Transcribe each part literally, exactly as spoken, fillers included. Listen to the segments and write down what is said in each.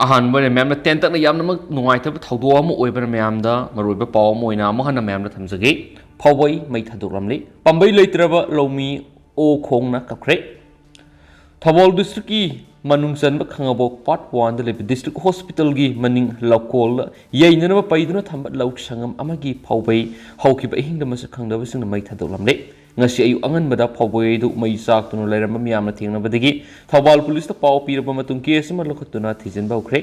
ꯑꯍꯥꯟꯕ ꯑꯣꯏꯅ ꯃꯌꯥꯝꯅ ꯇꯦꯟꯇꯛꯅ ꯌꯥꯝꯅꯃꯛ ꯅꯨꯡꯉꯥꯏꯇꯕ ꯊꯧꯗꯣꯛ ꯑꯃ ꯑꯣꯏꯕꯅ ꯃꯌꯥꯝꯗ ꯃꯔꯨꯑꯣꯏꯕ ꯄꯥꯎ ꯑꯃ ꯑꯣꯏꯅ ꯑꯃꯨꯛ ꯍꯟꯅ ꯃꯌꯥꯝꯗ ꯊꯝꯖꯒꯦ꯫ ꯐꯥꯎꯕꯩ ꯃꯩ ꯊꯥꯗꯣꯛꯂꯝꯂꯤ꯫ ꯄꯥꯝꯕꯩ ꯂꯩꯇ꯭ꯔꯕ ꯂꯧꯃꯤ ꯑꯣ ꯈꯣꯡꯅ ꯀꯞꯈ꯭ꯔꯦ꯫ ꯊꯧꯕꯥꯜ ꯗꯤꯁꯇ꯭ꯔꯤꯛꯀꯤ ꯃꯅꯨꯡ ꯆꯟꯕ ꯈꯥꯉꯕꯣꯛ ꯄꯥꯔꯠ ꯋꯥꯟꯗ ꯂꯩꯕ ꯗꯤꯁꯇ꯭ꯔꯤꯛ ꯍꯣꯁꯄꯤꯇꯥꯜꯒꯤ ꯃꯅꯤꯡ ꯂꯧꯀꯣꯜꯗ ꯌꯩꯅꯅꯕ ꯄꯩꯗꯨꯅ ꯊꯝꯕ ꯂꯧ ꯁꯪꯉꯝ ꯑꯃꯒꯤ ꯐꯥꯎꯕꯩ ꯍꯧꯈꯤꯕ ꯑꯍꯤꯡꯗ ꯃꯁꯛ ꯈꯪꯗꯕꯁꯤꯡꯅ ꯃꯩ ꯊꯥꯗꯣꯛꯂꯝꯂꯦ꯫ ꯉꯁꯤ ꯑꯌꯨꯛ ꯑꯉꯟꯕꯗ ꯐꯥꯎꯕꯩ ꯑꯗꯨ ꯃꯩ ꯆꯥꯛꯇꯨꯅ ꯂꯩꯔꯝꯕ ꯃꯤꯌꯥꯝꯅ ꯊꯦꯡꯅꯕꯗꯒꯤ ꯊꯧꯕꯥꯜ ꯄꯨꯂꯤꯁꯇ ꯄꯥꯎ ꯄꯤꯔꯕ ꯃꯇꯨꯡ ꯀꯦꯁ ꯑꯃ ꯂꯧꯈꯠꯇꯨꯅ ꯊꯤꯖꯤꯟꯕ ꯍꯧꯈ꯭ꯔꯦ꯫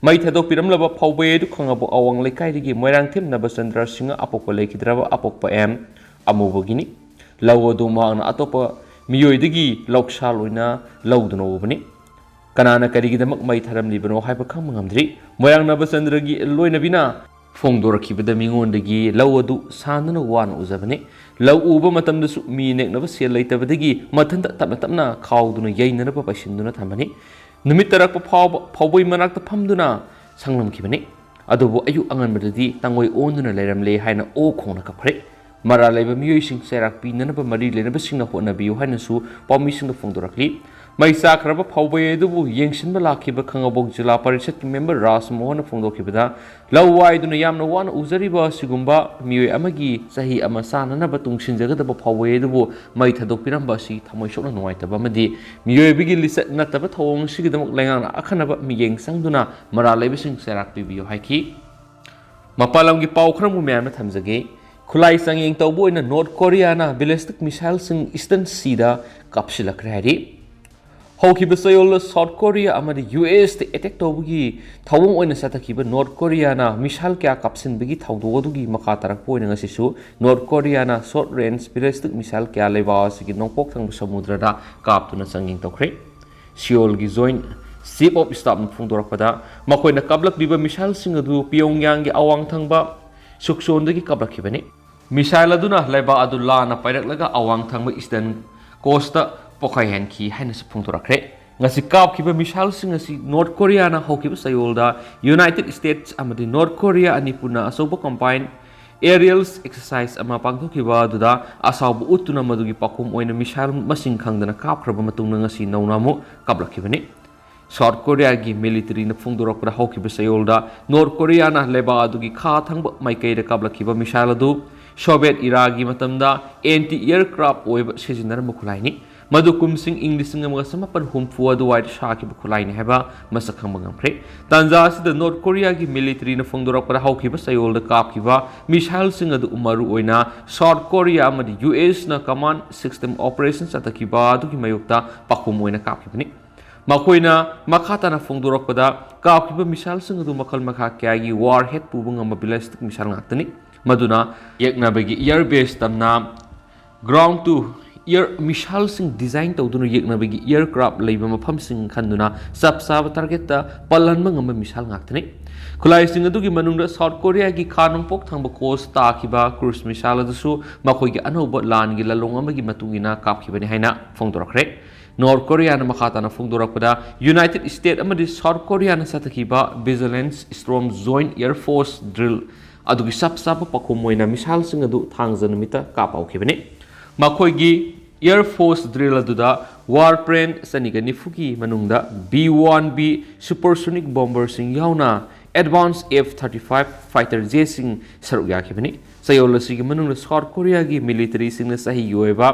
ꯃꯩ ꯊꯥꯗꯣꯛꯄꯤꯔꯝꯂꯕ ꯐꯥꯎꯕꯩ ꯑꯗꯨ ꯈꯥꯉꯕꯣꯛ ꯑꯋꯥꯡ ꯂꯩꯀꯥꯏꯗꯒꯤ ꯃꯣꯏꯔꯥꯡꯊꯦꯝ ꯅꯕꯆꯟꯗ꯭ꯔ ꯁꯤꯡꯍ ꯑꯄꯣꯛꯄ ꯂꯩꯈꯤꯗ꯭ꯔꯕ ꯑꯄꯣꯛꯄ ꯑꯦꯝ ꯑꯃꯨꯕꯒꯤꯅꯤ꯫ ꯂꯧ ꯑꯗꯨ ꯃꯍꯥꯛꯅ ꯑꯇꯣꯞꯄ ꯃꯤꯑꯣꯏꯗꯒꯤ ꯂꯧꯁꯥꯜ ꯑꯣꯏꯅ ꯂꯧꯗꯨꯅ ꯎꯕꯅꯤ꯫ ꯀꯅꯥꯅ ꯀꯔꯤꯒꯤꯗꯃꯛ ꯃꯩ ꯊꯥꯔꯝꯂꯤꯕꯅꯣ ꯍꯥꯏꯕ ꯈꯪꯕ ꯉꯝꯗ꯭ꯔꯤ꯫ ꯃꯣꯏꯔꯥꯡ ꯅꯕꯆꯟꯗ꯭ꯔꯒꯤ ꯂꯣꯏꯅꯕꯤꯅ ꯐꯣꯡꯗꯣꯔꯛꯈꯤꯕꯗ ꯃꯤꯉꯣꯟꯗꯒꯤ ꯂꯧ ꯑꯗꯨ ꯁꯥꯟꯗꯨꯅ ꯋꯥꯅ ꯎꯖꯕꯅꯤ꯫ ꯂꯧ ꯎꯕ ꯃꯇꯝꯗꯁꯨ ꯃꯤ ꯅꯦꯛꯅꯕ ꯁꯦꯜ ꯂꯩꯇꯕꯗꯒꯤ ꯃꯊꯟꯇ ꯇꯞꯅ ꯇꯞꯅ ꯈꯥꯎꯗꯨꯅ ꯌꯩꯅꯅꯕ ꯄꯩꯁꯤꯟꯗꯨꯅ ꯊꯝꯕꯅꯤ꯫ ꯅꯨꯃꯤꯠ ꯇꯥꯔꯛꯄ ꯐꯥꯎꯕ ꯐꯥꯎꯕꯩ ꯃꯅꯥꯛꯇ ꯐꯝꯗꯨꯅ ꯁꯪꯂꯝꯈꯤꯕꯅꯤ꯫ ꯑꯗꯨꯕꯨ ꯑꯌꯨꯛ ꯑꯉꯟꯕꯗꯗꯤ ꯇꯥꯡꯒꯣꯏ ꯑꯣꯟꯗꯨꯅ ꯂꯩꯔꯝꯂꯦ ꯍꯥꯏꯅ ꯑꯣ ꯈꯣꯡꯅ ꯀꯞꯈ꯭ꯔꯦ꯫ ꯃꯔꯥꯜ ꯂꯩꯕ ꯃꯤꯑꯣꯏꯁꯤꯡ ꯆꯩꯔꯥꯛ ꯄꯤꯅꯅꯕ ꯃꯔꯤ ꯂꯩꯅꯕꯁꯤꯡꯅ ꯍꯣꯠꯅꯕꯤꯌꯨ ꯍꯥꯏꯅꯁꯨ ꯄꯥꯎꯃꯤꯁꯤꯡꯗ ꯐꯣꯡꯗꯣꯔꯛꯂꯤ꯫ ꯃꯩ ꯆꯥꯛꯈ꯭ꯔꯕ ꯐꯥꯎꯕꯩ ꯑꯗꯨꯕꯨ ꯌꯦꯡꯁꯤꯟꯕ ꯂꯥꯛꯈꯤꯕ ꯈꯥꯉꯕꯣꯛ ꯖꯤꯂꯥ ꯄꯔꯤꯁꯠꯀꯤ ꯃꯦꯝꯕꯔ ꯔꯥꯖ ꯃꯣꯍꯟꯅ ꯐꯣꯡꯗꯣꯛꯈꯤꯕꯗ, ꯂꯧ ꯋꯥꯏꯗꯨꯅ ꯌꯥꯝꯅ ꯋꯥꯅ ꯎꯖꯔꯤꯕ ꯑꯁꯤꯒꯨꯝꯕ ꯃꯤꯑꯣꯏ ꯑꯃꯒꯤ ꯆꯍꯤ ꯑꯃ ꯆꯥꯅꯅꯕ ꯇꯨꯡꯁꯤꯟꯖꯒꯗꯕ ꯐꯥꯎꯕꯩ ꯑꯗꯨꯕꯨ ꯃꯩ ꯊꯥꯗꯣꯛꯄꯤꯔꯝꯕ ꯑꯁꯤ ꯊꯃꯣꯏ ꯁꯣꯛꯅ ꯅꯨꯡꯉꯥꯏꯇꯕ ꯑꯃꯗꯤ ꯃꯤꯑꯣꯏꯕꯒꯤ ꯂꯤꯆꯠ ꯅꯠꯇꯕ ꯊꯧꯑꯣꯡ ꯑꯁꯤꯒꯤꯗꯃꯛ ꯂꯩꯉꯥꯛꯅ ꯑꯈꯟꯅꯕ ꯃꯤꯠꯌꯦꯡ ꯆꯪꯗꯨꯅ ꯃꯔꯥꯜ ꯂꯩꯕꯁꯤꯡ ꯆꯩꯔꯥꯛ ꯄꯤꯕꯤꯌꯨ ꯍꯥꯏꯈꯤ꯫ ꯃꯄꯥꯟ ꯂꯝꯒꯤ ꯄꯥꯎ ꯈꯔ ꯑꯃꯨꯛ ꯃꯌꯥꯝꯅ ꯊꯝꯖꯒꯦ꯫ ꯈꯨꯠꯂꯥꯏ ꯆꯥꯡꯌꯦꯡ ꯇꯧꯕ ꯑꯣꯏꯅ ꯅꯣꯔꯠ ꯀꯣꯔꯤꯌꯥꯅ ꯕꯦꯂꯤꯁꯇꯤꯛ ꯃꯤꯁꯥꯏꯜꯁꯤꯡ ꯏꯁꯇꯔꯟ ꯁꯤꯗ ꯀꯥꯞꯁꯤꯜꯂꯛꯈ꯭ꯔꯦ ꯍꯥꯏꯔꯤ꯫ ꯍꯧꯈꯤꯕ ꯆꯌꯣꯜꯗ ꯁꯥꯎꯠ ꯀꯣꯔꯤꯌꯥ ꯑꯃꯗꯤ ꯌꯨ ꯑꯦꯁꯇ ꯑꯦꯇꯦꯛ ꯇꯧꯕꯒꯤ ꯊꯧꯑꯣꯡ ꯑꯣꯏꯅ ꯆꯠꯊꯈꯤꯕ ꯅꯣꯔꯠ ꯀꯣꯔꯤꯌꯥꯅ ꯃꯤꯁꯥꯏꯜ ꯀꯌꯥ ꯀꯥꯞꯁꯤꯟꯕꯒꯤ ꯊꯧꯗꯣꯛ ꯑꯗꯨꯒꯤ ꯃꯈꯥ ꯇꯥꯔꯛꯄ ꯑꯣꯏꯅ ꯉꯁꯤꯁꯨ north ꯀꯣꯔꯤꯌꯥꯅ short range ballistic missile ꯀꯌꯥ ꯂꯩꯕꯥꯛ ꯑꯁꯤꯒꯤ ꯅꯣꯡꯄꯣꯛ ꯊꯪꯕ ꯁꯃꯨꯗ꯭ꯔꯗ ꯀꯥꯞꯇꯨꯅ ꯆꯥꯡꯌꯦꯡ ꯇꯧꯈ꯭ꯔꯦ꯫ ꯁꯤꯑꯣꯜꯒꯤ ꯖꯣꯏꯟꯠ ꯆꯤꯐ ꯑꯣꯐ ꯁ꯭ꯇꯥꯐꯅ ꯐꯣꯡꯗꯣꯔꯛꯄꯗ, ꯃꯈꯣꯏꯅ ꯀꯥꯞꯂꯛꯂꯤꯕ ꯃꯤꯁꯥꯏꯜꯁꯤꯡ ꯑꯗꯨ ꯄꯤꯌꯣꯡꯌꯥꯡꯒꯤ ꯑꯋꯥꯡ ꯊꯪꯕ ꯁꯨꯛꯆꯣꯟꯗꯒꯤ ꯀꯥꯞꯂꯛꯈꯤꯕꯅꯤ꯫ ꯃꯤꯁꯥꯏꯜ ꯑꯗꯨꯅ ꯂꯩꯕꯥꯛ ꯑꯗꯨ ꯂꯥꯟꯅ ꯄꯥꯏꯔꯛꯂꯒ ꯑꯋꯥꯡ ꯊꯪꯕ ꯏꯁꯇꯔꯟ ꯀꯣꯁꯇ ꯄꯣꯈꯥꯏꯍꯟꯈꯤ ꯍꯥꯏꯅꯁꯨ ꯐꯣꯡꯗꯣꯔꯛꯈ꯭ꯔꯦ꯫ ꯉꯁꯤ ꯀꯥꯞꯈꯤꯕ ꯃꯤꯁꯥꯏꯜꯁꯤꯡ ꯑꯁꯤ ꯅꯣꯔꯠ ꯀꯣꯔꯤꯌꯥꯅ ꯍꯧꯈꯤꯕ ꯆꯌꯣꯜꯗ ꯌꯨꯅꯥꯏꯇꯦꯗ ꯁ꯭ꯇꯦꯠꯁ ꯑꯃꯗꯤ ꯅꯣꯔꯠ ꯀꯣꯔꯤꯌꯥ ꯑꯅꯤ ꯄꯨꯟꯅ ꯑꯆꯧꯕ ꯀꯝꯕꯥꯏꯟ ꯑꯦꯔꯤꯌꯦꯜꯁ ꯑꯦꯛꯁꯔꯁꯥꯏꯖ ꯑꯃ ꯄꯥꯡꯊꯣꯛꯈꯤꯕ ꯑꯗꯨꯗ ꯑꯁꯥꯎꯕ ꯎꯠꯇꯨꯅ ꯃꯗꯨꯒꯤ ꯄꯥꯎꯈꯨꯝ ꯑꯣꯏꯅ ꯃꯤꯁꯥꯏꯜ ꯃꯁꯤꯡ ꯈꯪꯗꯅ ꯀꯥꯞꯈ꯭ꯔꯕ ꯃꯇꯨꯡꯗ ꯉꯁꯤ ꯅꯧꯅ ꯑꯃꯨꯛ ꯀꯥꯞꯂꯛꯈꯤꯕꯅꯤ꯫ ꯁꯥꯎꯠ ꯀꯣꯔꯤꯌꯥꯒꯤ ꯃꯤꯂꯤꯇꯔꯤꯅ ꯐꯣꯡꯗꯣꯔꯛꯄꯗ, ꯍꯧꯈꯤꯕ ꯆꯌꯣꯜꯗ ꯅꯣꯔꯠ ꯀꯣꯔꯤꯌꯥꯅ ꯂꯩꯕꯥꯛ ꯑꯗꯨꯒꯤ ꯈꯥ ꯊꯪꯕ ꯃꯥꯏꯀꯩꯗ ꯀꯥꯞꯂꯛꯈꯤꯕ ꯃꯤꯁꯥꯏꯜ ꯑꯗꯨ ꯁꯣꯚꯤꯌꯦꯠ ꯏꯔꯥꯒꯤ ꯃꯇꯝꯗ ꯑꯦꯟꯇꯤ ꯑꯦꯌꯔꯀ꯭ꯔꯥꯐ ꯑꯣꯏꯕ ꯁꯤꯖꯤꯟꯅꯔꯝꯕ ꯈꯨꯠꯂꯥꯏꯅꯤ꯫ ꯃꯗꯨ ꯀꯨꯝꯁꯤꯡ ꯏꯪ ꯂꯤꯁꯤꯡ ꯑꯃꯒ ꯆꯃꯥꯄꯟ ꯍꯨꯝꯐꯨ ꯑꯗꯨꯋꯥꯏꯗ ꯁꯥꯈꯤꯕ ꯈꯨꯠꯂꯥꯏꯅꯤ ꯍꯥꯏꯕ ꯃꯁꯛ ꯈꯪꯕ ꯉꯝꯈ꯭ꯔꯦ꯫ ꯇꯥꯟꯖꯥ ꯑꯁꯤꯗ ꯅꯣꯔꯠ ꯀꯣꯔꯤꯌꯥꯒꯤ ꯃꯤꯂꯤꯇꯔꯤꯅ ꯐꯣꯡꯗꯣꯔꯛꯄꯗ, ꯍꯧꯈꯤꯕ ꯆꯌꯣꯜꯗ ꯀꯥꯞꯈꯤꯕ ꯃꯤꯁꯥꯏꯜꯁꯤꯡ ꯑꯗꯨ ꯃꯔꯨꯑꯣꯏꯅ ꯁꯥꯎꯠ ꯀꯣꯔꯤꯌꯥ ꯑꯃꯗꯤ ꯌꯨ ꯑꯦꯁꯅ ꯀꯃꯥꯟ ꯁꯤꯁꯇꯦꯝ ꯑꯣꯄꯔꯦꯁꯟ ꯆꯠꯊꯈꯤꯕ ꯑꯗꯨꯒꯤ ꯃꯥꯌꯣꯛꯇ ꯄꯥꯎꯈꯨꯝ ꯑꯣꯏꯅ ꯀꯥꯞꯈꯤꯕꯅꯤ꯫ ꯃꯈꯣꯏꯅ ꯃꯈꯥ ꯇꯥꯅ ꯐꯣꯡꯗꯣꯔꯛꯄꯗ, ꯀꯥꯞꯈꯤꯕ ꯃꯤꯁꯥꯏꯜꯁꯤꯡ ꯑꯗꯨ ꯃꯈꯜ ꯃꯈꯥ ꯀꯌꯥꯒꯤ ꯋꯥꯔ ꯍꯦꯗ ꯄꯨꯕ ꯉꯝꯕ ꯕꯦꯂꯤꯁꯇꯤꯛ ꯃꯤꯁꯥꯏꯜ ꯉꯥꯛꯇꯅꯤ꯫ ꯃꯗꯨꯅ ꯌꯦꯛꯅꯕꯒꯤ ꯏꯌꯔ ꯕꯦꯁ ꯇꯝꯅ ꯒ꯭ꯔꯥꯎꯟ ꯇꯨ ꯏꯌꯔ ꯃꯤꯁꯥꯏꯜꯁꯤꯡ ꯗꯤꯖꯥꯏꯟ ꯇꯧꯗꯨꯅ ꯌꯦꯛꯅꯕꯒꯤ ꯏꯌꯔꯀ꯭ꯔꯥꯐ ꯂꯩꯕ ꯃꯐꯝꯁꯤꯡ ꯈꯟꯗꯨꯅ ꯆꯞ ꯆꯥꯕ ꯇꯥꯔꯒꯦꯠꯇ ꯄꯜꯍꯟꯕ ꯉꯝꯕ ꯃꯤꯁꯥꯏꯜ ꯉꯥꯛꯇꯅꯤ꯫ ꯈꯨꯠꯂꯥꯏꯁꯤꯡ ꯑꯗꯨꯒꯤ ꯃꯅꯨꯡꯗ ꯁꯥꯎꯠ ꯀꯣꯔꯤꯌꯥꯒꯤ ꯈꯥ ꯅꯣꯡꯄꯣꯛ ꯊꯪꯕ ꯀꯣꯁ ꯇꯥꯈꯤꯕ ꯀ꯭ꯔꯨꯖ ꯃꯤꯁꯥꯏꯜ ꯑꯗꯨꯁꯨ ꯃꯈꯣꯏꯒꯤ ꯑꯅꯧꯕ ꯂꯥꯟꯒꯤ ꯂꯥꯜꯂꯣꯡ ꯑꯃꯒꯤ ꯃꯇꯨꯡ ꯏꯟꯅ ꯀꯥꯞꯈꯤꯕꯅꯤ ꯍꯥꯏꯅ ꯐꯣꯡꯗꯣꯔꯛꯈ꯭ꯔꯦ꯫ ꯅꯣꯔꯠ ꯀꯣꯔꯤꯌꯥꯅ ꯃꯈꯥ ꯇꯥꯅ ꯐꯣꯡꯗꯣꯔꯛꯄꯗ, ꯌꯨꯅꯥꯏꯇꯦꯗ ꯁ꯭ꯇꯦꯠ ꯑꯃꯗꯤ ꯁꯥꯎꯠ ꯀꯣꯔꯤꯌꯥꯅ ꯆꯠꯊꯈꯤꯕ Vigilance Storm joint air force drill ꯑꯗꯨꯒꯤ ꯆꯞ ꯆꯥꯕ ꯄꯥꯎꯈꯨꯝ ꯑꯣꯏꯅ ꯃꯤꯁꯥꯏꯜꯁꯤꯡ ꯑꯗꯨ ꯊꯥꯡꯖ ꯅꯨꯃꯤꯠꯇ ꯀꯥꯞꯄ ꯍꯧꯈꯤꯕꯅꯤ꯫ ꯃꯈꯣꯏꯒꯤ ꯑꯦꯌꯔ ꯐꯣꯔꯁ ꯗ꯭ꯔꯤꯜ ꯑꯗꯨꯗ ꯋꯥꯔ ꯄ꯭ꯔꯦꯟ ꯆꯅꯤꯒ ꯅꯤꯐꯨꯒꯤ ꯃꯅꯨꯡꯗ ꯕꯤ ꯋꯥꯟ ꯕꯤ ꯁꯨꯄꯔꯁꯣꯅꯤꯛ ꯕꯣꯝꯕꯔꯁꯤꯡ ꯌꯥꯎꯅ advance F thirty five fighter ꯖꯦꯠꯁꯤꯡ ꯁꯔꯨꯛ ꯌꯥꯈꯤꯕꯅꯤ꯫ ꯆꯌꯣꯜ ꯑꯁꯤꯒꯤ ꯃꯅꯨꯡꯗ ꯁꯥꯎꯠ ꯀꯣꯔꯤꯌꯥꯒꯤ ꯃꯤꯂꯤꯇꯔꯤꯁꯤꯡꯅ ꯆꯍꯤꯒꯤ ꯑꯣꯏꯕ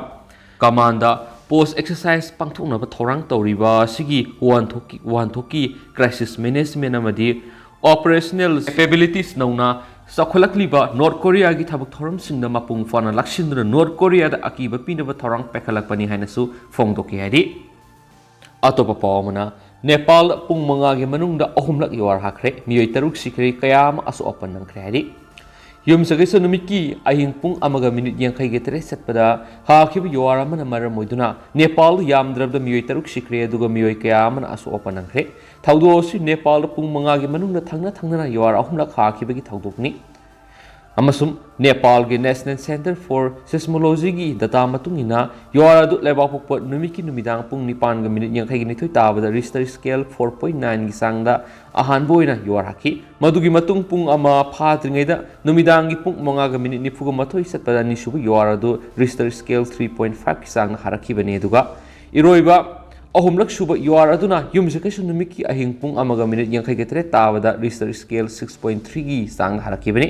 ꯀꯃꯥꯟꯗ ꯄꯣꯁ ꯑꯦꯛꯁꯔꯁꯥꯏꯖ ꯄꯥꯡꯊꯣꯛꯅꯕ ꯊꯧꯔꯥꯡ ꯇꯧꯔꯤꯕ ꯑꯁꯤꯒꯤ ꯋꯥꯍꯟꯊꯣꯛꯀꯤ, ꯋꯥꯍꯟꯊꯣꯛꯀꯤ ꯀ꯭ꯔꯥꯏꯁꯤꯁ ꯃꯦꯅꯦꯖꯃꯦꯟ ꯑꯃꯗꯤ ꯑꯣꯄꯔꯦꯁꯅꯦꯜ ꯀꯦꯄꯦꯕꯤꯂꯤꯇꯤꯁ ꯅꯧꯅ ꯆꯥꯎꯈꯠꯂꯛꯂꯤꯕ ꯅꯣꯔꯠ ꯀꯣꯔꯤꯌꯥꯒꯤ ꯊꯕꯛ ꯊꯧꯔꯝꯁꯤꯡꯗ ꯃꯄꯨꯡ ꯐꯥꯅ ꯂꯥꯛꯁꯤꯟꯗꯨꯅ ꯅꯣꯔꯠ ꯀꯣꯔꯤꯌꯥꯗ ꯑꯀꯤꯕ ꯄꯤꯅꯕ ꯊꯧꯔꯥꯡ ꯄꯥꯏꯈꯠꯂꯛꯄꯅꯤ ꯍꯥꯏꯅꯁꯨ ꯐꯣꯡꯗꯣꯛꯈꯤ ꯍꯥꯏꯔꯤ꯫ ꯑꯇꯣꯞꯄ ꯄꯥꯎ ꯑꯃꯅ, ꯅꯦꯄꯥꯜꯗ ꯄꯨꯡ ꯃꯉꯥꯒꯤ ꯃꯅꯨꯡꯗ ꯑꯍꯨꯝꯂꯛ ꯌꯨꯍꯥꯔ ꯍꯥꯈ꯭ꯔꯦ, ꯃꯤꯑꯣꯏ ꯇꯔꯨꯛ ꯁꯤꯈ꯭ꯔꯦ, ꯀꯌꯥ ꯑꯃ ꯑꯁꯣꯛ ꯑꯄꯟ ꯅꯪꯈ꯭ꯔꯦ ꯍꯥꯏꯔꯤ꯫ ꯌꯨꯝꯁꯀꯩꯁ ꯅꯨꯃꯤꯠꯀꯤ ꯑꯍꯤꯡ ꯄꯨꯡ ꯑꯃꯒ ꯃꯤꯅꯤꯠ ꯌꯥꯡꯈꯩꯒ ꯇꯔꯦꯠ ꯆꯠꯄꯗ ꯍꯥꯈꯤꯕ ꯌꯨꯍꯥꯔ ꯑꯃꯅ ꯃꯔꯝ ꯑꯣꯏꯗꯨꯅ ꯅꯦꯄꯥꯜꯗ ꯌꯥꯝꯗ꯭ꯔꯕꯗ ꯃꯤꯑꯣꯏ ꯇꯔꯨꯛ ꯁꯤꯈ꯭ꯔꯦ, ꯑꯗꯨꯒ ꯃꯤꯑꯣꯏ ꯀꯌꯥ ꯑꯃꯅ ꯑꯁꯣꯛ ꯑꯄꯟ ꯅꯪꯈ꯭ꯔꯦ꯫ ꯊꯧꯗꯣꯛ ꯑꯁꯤ ꯅꯦꯄꯥꯜꯗ ꯄꯨꯡ ꯃꯉꯥꯒꯤ ꯃꯅꯨꯡꯗ ꯊꯪꯅ ꯊꯪꯅꯅ ꯌꯨꯍꯥꯔ ꯑꯍꯨꯝꯂꯛ ꯍꯥꯈꯤꯕꯒꯤ ꯊꯧꯗꯣꯛꯅꯤ꯫ ꯑꯃꯁꯨꯡ ꯅꯦꯄꯥꯜꯒꯤ National Centre for Seismology ꯒꯤ ꯗꯇꯥ ꯃꯇꯨꯡ ꯏꯟꯅ, ꯌꯨꯍꯥꯔ ꯑꯗꯨ ꯂꯩꯕꯥꯛꯄꯣꯛꯄ ꯅꯨꯃꯤꯠꯀꯤ ꯅꯨꯃꯤꯗꯥꯡ ꯄꯨꯡ ꯅꯤꯄꯥꯟꯒ ꯃꯤꯅꯤꯠ ꯌꯥꯡꯈꯩꯒ ꯅꯤꯊꯣꯏ ꯇꯥꯕꯗ ꯔꯤꯁꯇꯔ ꯁ꯭ꯀꯦꯜ ꯐꯣꯔ ꯄꯣꯏꯟ ꯅꯥꯏꯟꯒꯤ ꯆꯥꯡꯗ ꯑꯍꯥꯟꯕ ꯑꯣꯏꯅ ꯌꯨꯍꯥꯔ ꯍꯥꯈꯤ꯫ ꯃꯗꯨꯒꯤ ꯃꯇꯨꯡ ꯄꯨꯡ ꯑꯃ ꯐꯥꯗ꯭ꯔꯤꯉꯩꯗ ꯅꯨꯃꯤꯗꯥꯡꯒꯤ ꯄꯨꯡ ꯃꯉꯥꯒ ꯃꯤꯅꯤꯠ ꯅꯤꯐꯨꯒ ꯃꯥꯊꯣꯏ ꯆꯠꯄꯗ ꯑꯅꯤꯁꯨꯕ ꯌꯨꯍꯥꯔ ꯑꯗꯨ ꯔꯤꯁꯇꯔ ꯁ꯭ꯀꯦꯜ ꯊ꯭ꯔꯤ ꯄꯣꯏꯟ ꯐꯥꯏꯚꯀꯤ ꯆꯥꯡꯗ ꯍꯥꯔꯛꯈꯤꯕꯅꯤ꯫ ꯑꯗꯨꯒ ꯏꯔꯣꯏꯕ ꯑꯍꯨꯝꯂꯛ ꯁꯨꯕ ꯌꯨꯍꯥꯔ ꯑꯗꯨꯅ ꯌꯨꯝꯁꯀꯩꯁ ꯅꯨꯃꯤꯠꯀꯤ ꯑꯍꯤꯡ ꯄꯨꯡ ꯑꯃꯒ ꯃꯤꯅꯤꯠ ꯌꯥꯡꯈꯩꯒ ꯇꯔꯦꯠ ꯇꯥꯕꯗ ꯔꯤꯁꯇꯔ ꯁ꯭ꯀꯦꯜ ꯁꯤꯛꯁ ꯄꯣꯏꯟꯠ ꯊ꯭ꯔꯤꯒꯤ ꯆꯥꯡꯗ ꯍꯜꯂꯛꯈꯤꯕꯅꯤ꯫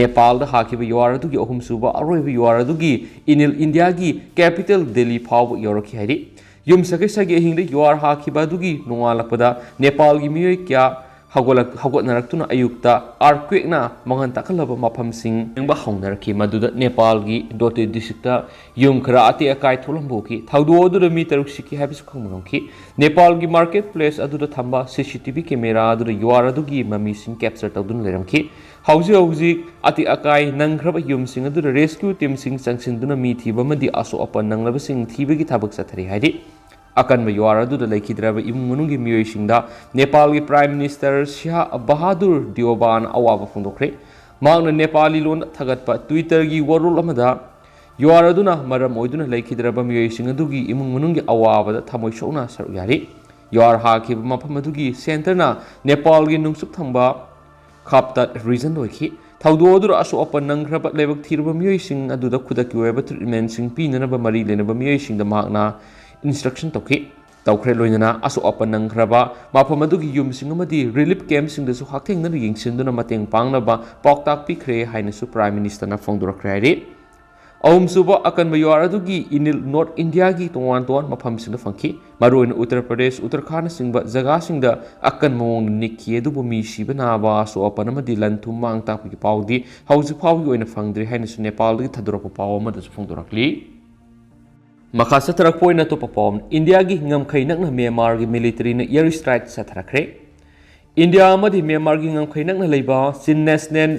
ꯅꯦꯄꯥꯜꯗ ꯍꯥꯈꯤꯕ ꯌꯨꯍꯥꯔ ꯑꯗꯨꯒꯤ ꯑꯍꯨꯝꯁꯨꯕ ꯑꯔꯣꯏꯕ ꯌꯨꯍꯥꯔ ꯑꯗꯨꯒꯤ ꯏꯅꯤꯜ ꯏꯟꯗꯤꯌꯥꯒꯤ ꯀꯦꯄꯤꯇꯦꯜ ꯗꯦꯜꯂꯤ ꯐꯥꯎꯕ ꯌꯧꯔꯛꯈꯤ ꯍꯥꯏꯔꯤ꯫ ꯌꯨꯝꯁꯀꯩꯁꯒꯤ ꯑꯍꯤꯡꯗ ꯌꯨꯍꯥꯔ ꯍꯥꯈꯤꯕ ꯑꯗꯨꯒꯤ ꯅꯣꯡꯉꯥꯜꯂꯛꯄꯗ ꯅꯦꯄꯥꯜꯒꯤ ꯃꯤꯑꯣꯏ ꯀꯌꯥ ꯍꯧꯒꯠꯂꯛ-, ꯍꯧꯒꯠꯅꯔꯛꯇꯨꯅ ꯑꯌꯨꯛꯇ ꯑꯥꯔꯊꯀ꯭ꯋꯦꯛꯅ ꯃꯥꯡꯍꯟ ꯇꯥꯛꯍꯜꯂꯕ ꯃꯐꯝꯁꯤꯡ ꯌꯦꯡꯕ ꯍꯧꯅꯔꯛꯈꯤ꯫ ꯃꯗꯨꯗ ꯅꯦꯄꯥꯜꯒꯤ ꯗꯣꯇꯦ ꯗꯤꯁꯇ꯭ꯔꯤꯛꯇ ꯌꯨꯝ ꯈꯔ ꯑꯇꯦꯛ ꯑꯀꯥꯏ ꯊꯣꯛꯂꯝꯕ ꯎꯈꯤ꯫ ꯊꯧꯗꯣꯛ ꯑꯗꯨꯗ ꯃꯤ ꯇꯔꯨꯛ ꯁꯤꯈꯤ ꯍꯥꯏꯕꯁꯨ ꯈꯪꯕ ꯉꯝꯈꯤ꯫ ꯅꯦꯄꯥꯜꯒꯤ ꯃꯥꯔꯀꯦꯠ ꯄ꯭ꯂꯦꯁ ꯑꯗꯨꯗ ꯊꯝꯕ ꯁꯤ ꯁꯤ ꯇꯤ ꯚꯤ ꯀꯦꯃꯦꯔꯥ ꯑꯗꯨꯗ ꯌꯨꯍꯥꯔ ꯑꯗꯨꯒꯤ ꯃꯃꯤꯁꯤꯡ ꯀꯦꯞꯆꯔ ꯇꯧꯗꯨꯅ ꯂꯩꯔꯝꯈꯤ꯫ ꯍꯧꯖꯤꯛ ꯍꯧꯖꯤꯛ ꯑꯇꯦꯛ ꯑꯀꯥꯏ ꯅꯪꯈ꯭ꯔꯕ ꯌꯨꯝꯁꯤꯡ ꯑꯗꯨꯗ ꯔꯦꯁꯀ꯭ꯌꯨ ꯇꯤꯝꯁꯤꯡ ꯆꯪꯁꯤꯟꯗꯨꯅ ꯃꯤ ꯊꯤꯕ ꯑꯃꯗꯤ ꯑꯁꯣꯛ ꯑꯄꯟ ꯅꯪꯂꯕꯁꯤꯡ ꯊꯤꯕꯒꯤ ꯊꯕꯛ ꯆꯠꯊꯔꯤ ꯍꯥꯏꯔꯤ꯫ ꯑꯀꯟꯕ ꯌꯨꯍꯥꯔ ꯑꯗꯨꯗ ꯂꯩꯈꯤꯗ꯭ꯔꯕ ꯏꯃꯨꯡ ꯃꯅꯨꯡꯒꯤ ꯃꯤꯑꯣꯏꯁꯤꯡꯗ ꯅꯦꯄꯥꯜꯒꯤ ꯄ꯭ꯔꯥꯏꯝ ꯃꯤꯅꯤꯁꯇꯔ ꯁꯤꯍꯥ ꯕꯍꯥꯗꯨꯔ ꯗꯤꯑꯣꯕꯥꯅ ꯑꯋꯥꯕ ꯐꯣꯡꯗꯣꯛꯈ꯭ꯔꯦ꯫ ꯃꯍꯥꯛꯅ ꯅꯦꯄꯥꯂꯤ ꯂꯣꯟꯗ ꯊꯥꯒꯠꯄ ꯇ꯭ꯋꯤꯇꯔꯒꯤ ꯋꯥꯔꯣꯜ ꯑꯃꯗ ꯌꯨꯍꯥꯔ ꯑꯗꯨꯅ ꯃꯔꯝ ꯑꯣꯏꯗꯨꯅ ꯂꯩꯈꯤꯗ꯭ꯔꯕ ꯃꯤꯑꯣꯏꯁꯤꯡ ꯑꯗꯨꯒꯤ ꯏꯃꯨꯡ ꯃꯅꯨꯡꯒꯤ ꯑꯋꯥꯕꯗ ꯊꯃꯣꯏ ꯁꯣꯛꯅ ꯁꯔꯨꯛ ꯌꯥꯔꯤ꯫ ꯌꯨꯍꯥꯔ ꯍꯥꯈꯤꯕ ꯃꯐꯝ ꯑꯗꯨꯒꯤ ꯁꯦꯟꯇꯔꯅ ꯅꯦꯄꯥꯜꯒꯤ ꯅꯣꯡꯆꯨꯞ ꯊꯪꯕ ꯈꯥꯞꯇꯠ ꯔꯤꯖꯟ ꯑꯣꯏꯈꯤ꯫ ꯊꯧꯗꯣꯛ ꯑꯗꯨꯗ ꯑꯁꯣꯛ ꯑꯄꯟ ꯅꯪꯈ꯭ꯔꯕ ꯂꯥꯏꯕꯛ ꯊꯤꯔꯕ ꯃꯤꯑꯣꯏꯁꯤꯡ ꯑꯗꯨꯗ ꯈꯨꯗꯛꯀꯤ ꯑꯣꯏꯕ ꯇ꯭ꯔꯤꯠꯃꯦꯟꯁꯤꯡ ꯄꯤꯅꯅꯕ ꯃꯔꯤ ꯂꯩꯅꯕ ꯃꯤꯑꯣꯏꯁꯤꯡꯗ ꯃꯍꯥꯛꯅ ꯏꯟꯁꯇ꯭ꯔꯛꯁꯟ ꯇꯧꯈꯤ꯫ ꯇꯧꯈ꯭ꯔꯦ꯫ ꯂꯣꯏꯅꯅ ꯑꯁꯣꯛ ꯑꯄꯟ ꯅꯪꯈ꯭ꯔꯕ ꯃꯐꯝ ꯑꯗꯨꯒꯤ ꯌꯨꯝꯁꯤꯡ ꯑꯃꯗꯤ ꯔꯤꯂꯤꯐ ꯀꯦꯝꯞꯁꯤꯡꯗꯁꯨ ꯍꯛꯊꯦꯡꯅꯅ ꯌꯦꯡꯁꯤꯟꯗꯨꯅ ꯃꯇꯦꯡ ꯄꯥꯡꯅꯕ ꯄꯥꯎꯇꯥꯛ ꯄꯤꯈ꯭ꯔꯦ ꯍꯥꯏꯅꯁꯨ ꯄ꯭ꯔꯥꯏꯝ ꯃꯤꯅꯤꯁꯇꯔꯅ ꯐꯣꯡꯗꯣꯔꯛꯈ꯭ꯔꯦ ꯍꯥꯏꯔꯤ꯫ ꯑꯍꯨꯝꯁꯨꯕ ꯑꯀꯟꯕ ꯌꯨꯍꯥꯔ ꯑꯗꯨꯒꯤ ꯏꯅꯤꯜ ꯅꯣꯔꯠ ꯏꯟꯗꯤꯌꯥꯒꯤ ꯇꯣꯉꯥꯟ ꯇꯣꯉꯥꯟꯕ ꯃꯐꯝꯁꯤꯡꯗ ꯐꯪꯈꯤ꯫ ꯃꯔꯨꯑꯣꯏꯅ ꯎꯠꯇꯔ ꯄ꯭ꯔꯗꯦꯁ, ꯎꯠꯇꯔꯈꯥꯟꯅꯆꯤꯡꯕ ꯖꯒꯥꯁꯤꯡꯗ ꯑꯀꯟꯕ ꯃꯑꯣꯡꯗ ꯅꯤꯛꯈꯤ, ꯑꯗꯨꯕꯨ ꯃꯤ ꯁꯤꯕ ꯅꯥꯕ, ꯑꯁꯣꯛ ꯑꯄꯟ ꯑꯃꯗꯤ ꯂꯟ ꯊꯨꯝ ꯃꯥꯡ ꯇꯥꯛꯄꯒꯤ ꯄꯥꯎꯗꯤ ꯍꯧꯖꯤꯛ ꯐꯥꯎꯕꯒꯤ ꯑꯣꯏꯅ ꯐꯪꯗ꯭ꯔꯤ ꯍꯥꯏꯅꯁꯨ ꯅꯦꯄꯥꯜꯗꯒꯤ ꯊꯥꯗꯣꯔꯛꯄ ꯄꯥꯎ ꯑꯃꯗꯁꯨ ꯐꯣꯡꯗꯣꯔꯛꯂꯤ꯫ ꯃꯈꯥ ꯆꯠꯊꯔꯛꯄ ꯑꯣꯏꯅ ꯑꯇꯣꯞꯄ ꯄꯥꯎ ꯑꯃꯅ, ꯏꯟꯗꯤꯌꯥꯒꯤ ꯉꯝꯈꯩ ꯅꯛꯅ ꯃ꯭ꯌꯥꯟꯃꯥꯔꯒꯤ ꯃꯤꯂꯤꯇꯔꯤꯅ ꯑꯦꯌꯔ ꯁ꯭ꯇ꯭ꯔꯥꯏꯛ ꯆꯠꯊꯔꯛꯈ꯭ꯔꯦ꯫ ꯏꯟꯗꯤꯌꯥ ꯑꯃꯗꯤ ꯃ꯭ꯌꯥꯟꯃꯥꯔꯒꯤ ꯉꯝꯈꯩ ꯅꯛꯅ ꯂꯩꯕ ꯆꯤꯟ ꯅꯦꯁꯅꯦꯜ